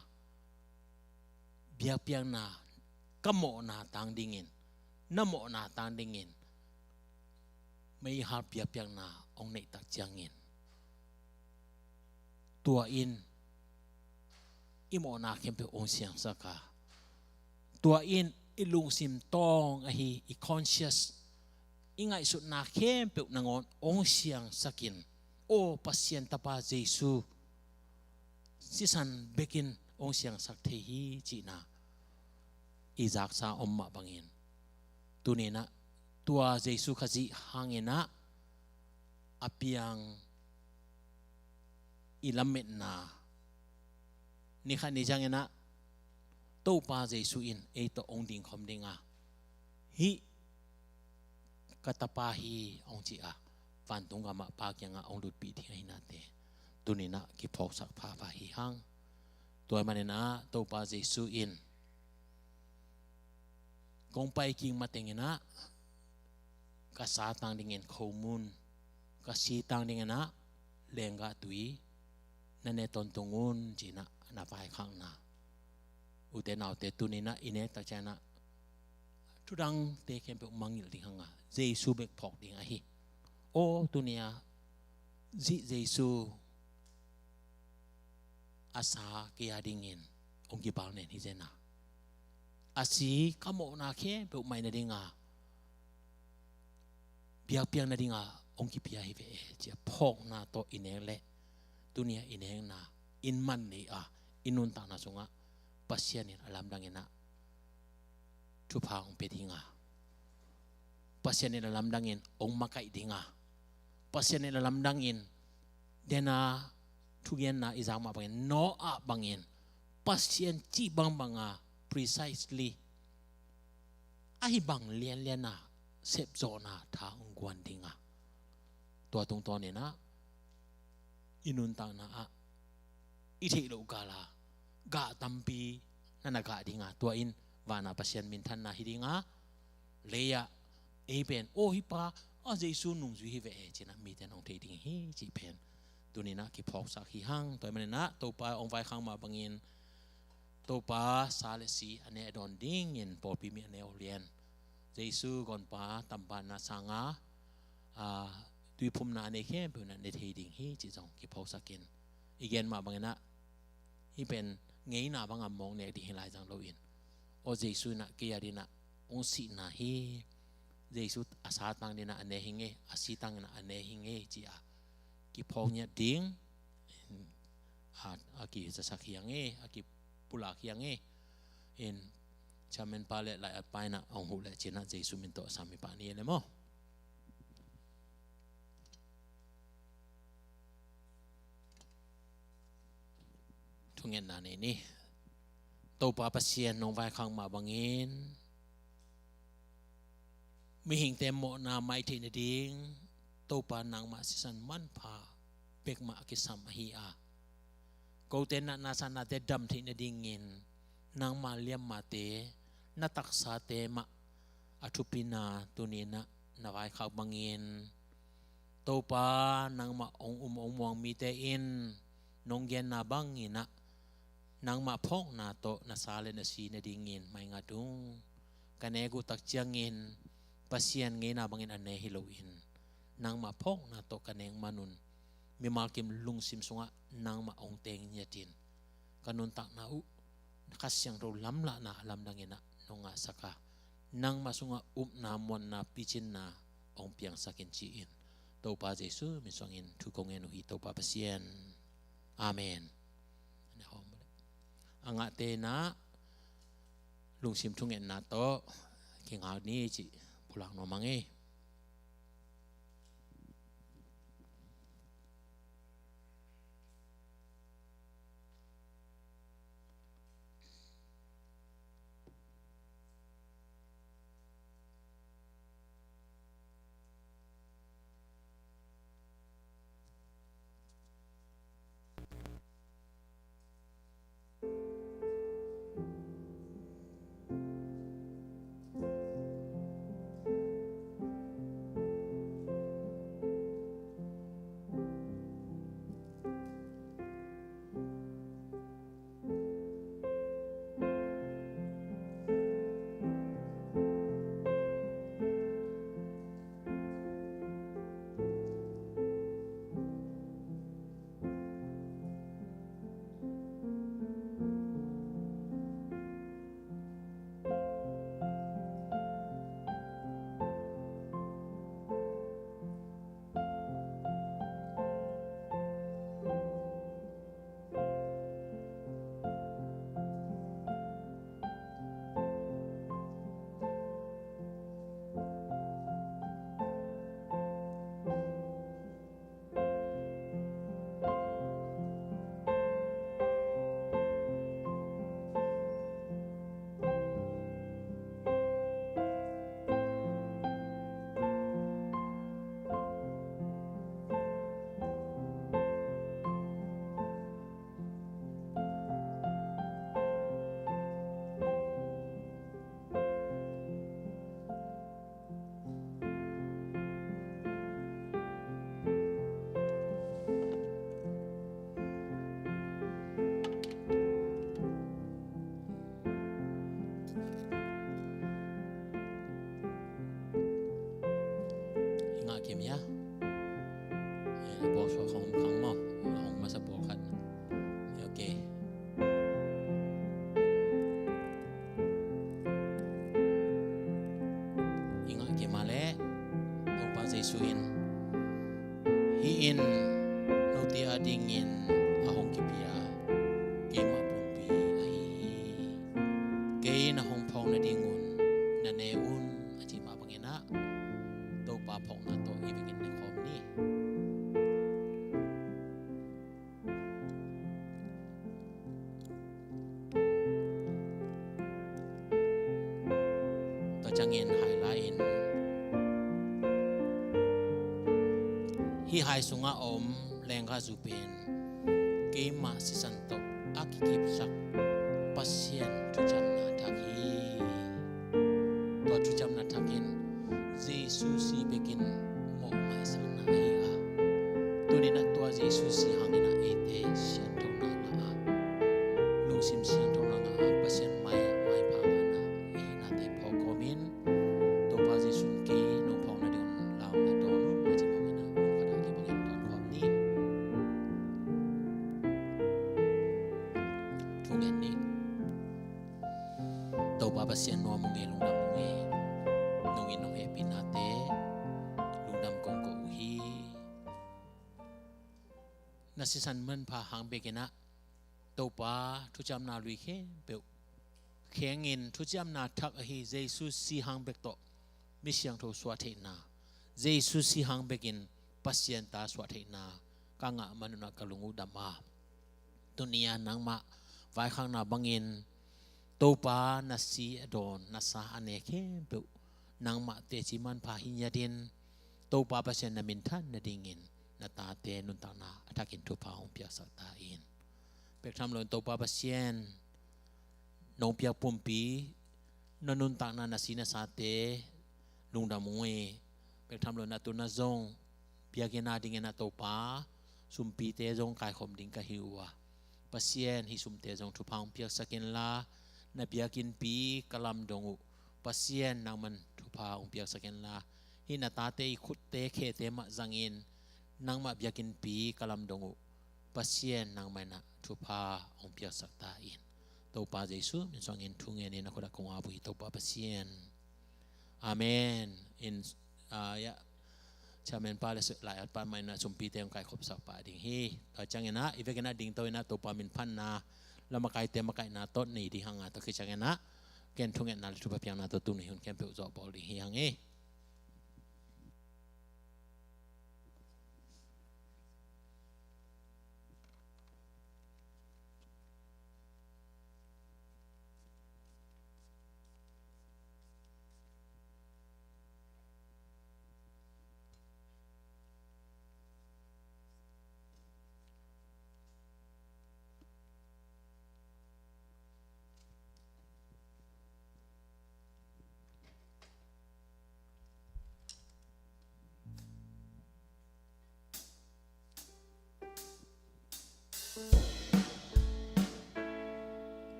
biakpiakna, ka mawhna tang dingin, na mawhna tang dingin meihal biakpiakna hong neih tak ciangin, tua in i mawhna khempeuh hong siangsak a, tua in i lungsim tawng ahi i conscience, i ngaihsutna khempeuh nangawn hong siangsakin, aw Pasian Tapa Jesu sisan bekin hong siangsak thei hi cihna i zaksa om mah bangin, tuni-in ah tua Jesu Khazih hangin ah a piang i lametna, ni khat ni ciangin ah Topa Jesu in ei tawh hong dingkhawm ding a, "Hih ka tapa hi," hong ci a, vantung gamah Pa kiangah hong lutpih ding ahi nate, tuni-in ah kiphawksak phapha hi hang. Tua ahih manin ah Topa Jesu in, "Kong pai kik matengin ah ka sa tang dingin khomun, ka si tang dingin ah lenggah tui na ne tawntung un," ci-in ah na vaikhakna, ute naute, tuni-in ah i nek tak ciangin ah thudangte khempeuh mangngilh ding hang a, Jesu bek phawk ding ahi. Aw, tuni-a zih Jesu a sa kei a dingin hong kibawl nen hi zen a, a si ka mawhna khempeuh mai nading a, biakpiak nading a hong kipia hi ve e, ci-a phawkna tawh i nek leh, tuni-a i nekna in man nei a, i nuntakna sungah Pasian in a lamdangin ah thupha hong pia ding a, Pasian in a lamdangin hong makaih ding a, Pasian in a lamdangin den a thugenna i zak mah bangin, Noah bangin, Pasian cih bangbang a, precisely ahi bang lianlian a sepzawhna tha hong guan ding a, tua tungtawnin ah i nuntakna ah i theih loh kal a gah tampi na na gah ding a, tua in van a Pasian minthanna hi ding a, lei ah ei pen, "Aw, hih pa a Jesu nungzui hi ve e," ci-in ah mite in hong thei ding hi, cih pen tuni-in ah kiphawksak hi hang. Tua ahih manin ah Topa hong vaikhak mah bangin Topa sa le si a ne a dawn dingin pawlpi mi a ne uh lian, Jesu gawnpa tampatna sang a, a, tuiphumna a nei khempeuh in ah ne thei ding hi, cih zong kiphawksak in, i gen mah bangin ah hih pen ngeina bang a mawk nek ding hi lai zang loin, "Aw, Jesu in ah kei a dingin ah hong sihna hi, Jesu a sa tang dingin ah a ne hi ing e, a si tang dingin ah a ne hi ing e," ci-a kiphawk ngiat ding a, a kizasak hi ing e, a kipulak hi ing e. In, chairman pa le lai-at pa in ah hong huh leh cin ah Jesu min tawh sam hi pah ni le maw. Thungetna nei ni. Topa Pasian, nong vaikhak mah bangin mihingte mawhna mai theih nading Topa, nangmah sisan manpha bek mah a kisam ahi a, kote natna sahnate dam theih nadingin nangma liammate, na taksate mah a thupina tuni-in ah na vaikhak bangin, Topa, nangmah hong um hong muang mite in nong genna bangin ah nangmah phawkna tawh na sa le na si nadingin maingat ung. Ka nek uh tak ciangin Pasian ngeina bangin a ne hi loin, nangmah phawkna tawh ka nek man un, mimal kim lungsim sungah nangmah hong teng ngiatin, ka nuntakna uh Kha Siangtho lamlahna a lamdangin ah nong ngahsak a, nangmah sungah upna, muanna, picinna hong piangsak in, ci-in Topa Jesu min suangin thu kong ngen uh hi, Topa Pasian. Amen. A ngahte in ah lungsim thungetna tawh kingak ni cih pulak nuam ing e. Kim ya. Eh, a buak suak hong khang maw. Hong masa buak khat. Eh, okay. I ngah kim a leh Topa Jesu in, hih in note adingin a hong kipia keimah pumpi ahi hi. Kei na hong phawk nadingun na ne un, a cih mah bangin ah Topa phawkna tawh i vekin ne khawm ni. Tua ciangin hai lai-in, hih hai sungah a om lenggazu pen keimah sisan tawh a kikipsak Pasian thuciamna thak hi. Tua thuciamna thak in Jesu si bekin mawh maisakna ahi a, tuni-in ah tua Jesu si hangin ah eite sianthona ngah a, lungsim sianthona ngah a, Pasian mai, maipha ngahna i hihnate phawk kawmin, Topa Jesu in kei nong phawk nadingun lau na dawn un, a ci bangin ah mun khat ah kibangin dawn khawm ni. Thungen ni. Topa Pasian, nuam ung ei, lungdam ung ei. Nong it nong hehpihnate lungdam kong ko uh hi. Na sisan manpha hang bekin ah Topa thuciamna lui khempeuh khengin, thuciamna thak ahi Jesu si hang bek tawh mi siangtho suah theihna, Jesu si hang bekin Pasian ta suah theihna ka ngah man un ah ka lung uh dam a, tuni-a nangmah vaikhakna bangin Topa na si a dawn, na sa a ne khempeuh nangmah teci manpha hi ngiatin, Topa Pasian na minthan nadingin na tate nuntakna a thakin thupha hong piaksak ta in. Pek tham loin Topa Pasian, nong piak pumpi, na nuntakna, na si na sate lungdam ung ei. Pek tham loin a tuna zong biakinn a dingin ah Topa, sumpite zong kaikhawm ding ka hi uh a, Pasian, hih sumte zong thupha hong piaksak inla, na biakinnpi ka lamdong uh, Pasian, nangman thupha hong piaksak inla, hih na tate i khutte khete mah zangin nangmah biakinnpi ka lamdong uh, Pasian, nangmah in ah thupha hong piaksak ta in. Topa Jesu min suangin thungen in a khut ah kong ap uh hi, Topa Pasian. Amen. In, ah, ya, chairman pa le lai-at pa mah in ah sumpite hong kaikhopsak pah ding hi. Tua ciangin ah i vekin ah dingto in ah Topa min phatna, la makaite makaihna tawh nei ding hang a, tua khit ciangin ah ken thungetna le thupha piakna tawh tuni hun khempeuh zawh bawl ding hi hang ei.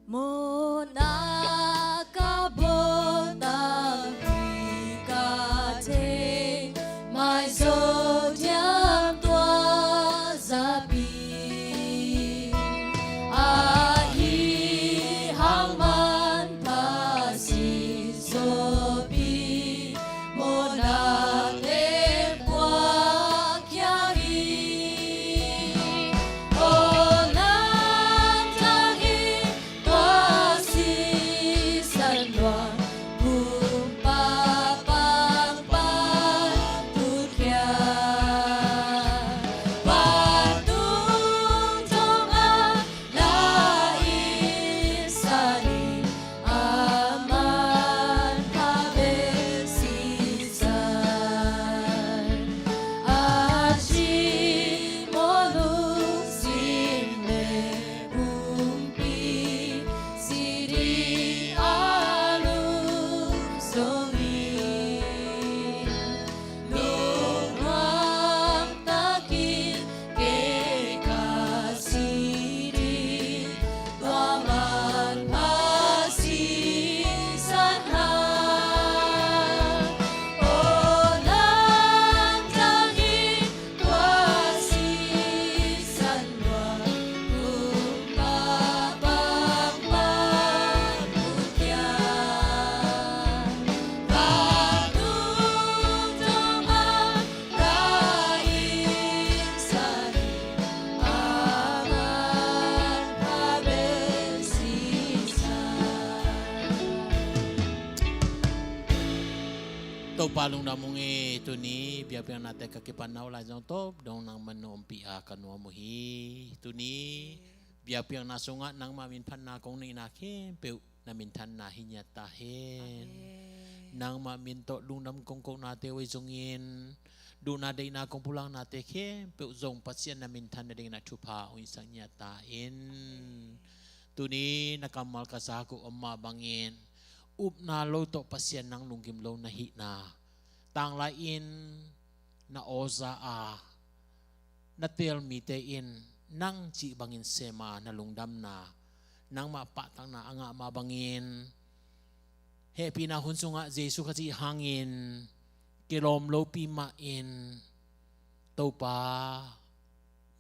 Mawhna ka bawl tak hi, ka thei mai zo diam tua zapi. Ahi hang manpha si zawpi, mawhnate puak khia hi. Aw, nang thang hi, tua si Topa lungdam ung e, tuni biakpiaknate ka kipan na uh lai zong tawp dong nangman na ompih a ka nuam uh hi. Tuni biakpiakna sungah nangmah min phatna kong neihna khempeuh na minthanna hi ngiat ta hen. Amen. Nangmah min tawh lungdam kong konate uh zongin, duhna deihna kong pulaknate khempeuh zong Pasian na minthan nadingin a thupha hong hisak ngiat ta in. Amen. Tuni na kammal ka zak uh om mah bangin, upna lo tawh Pasian nang lunggim lo na hihna, tanglai in na aw za a na teel mite in nang cih bangin sem a na lungdamna, nangmah pahtakna a ngah mah bangin, hehpihna hun sungah Jesu Khazih hangin kilawm lopi mah in, Topa,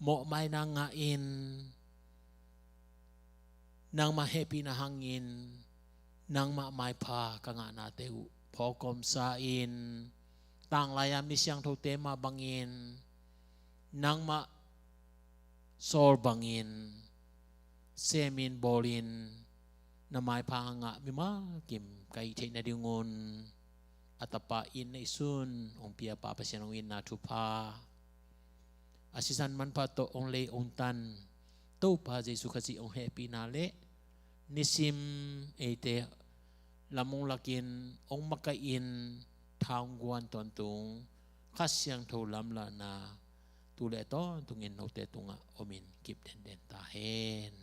mawhmaina ngah in, nangmah hehpihna hangin nangmah maipha ka ngahnate uh phawkawmsa in, tanglai-a mi siangthote mah bangin nangmah sawl bangin semin bawlin na maipha a ngah mimal kim ka hih theih nadingun a Tapa in na itsun hong pia Pa Pasian hong itna thupha, a sisan manpha tawh hong lei hong tan Topa Jesu Khazih hong hehpihna le nisim eite lam hong lakin hong makaih in tha hong guan tawntung Kha Siangtho lamlahna tu le tawntungin note tungah omin kip denden ta hen.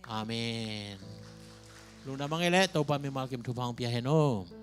Amen. Lungdam a ngei leh Topa mimal kim thupha hong pia hen aw.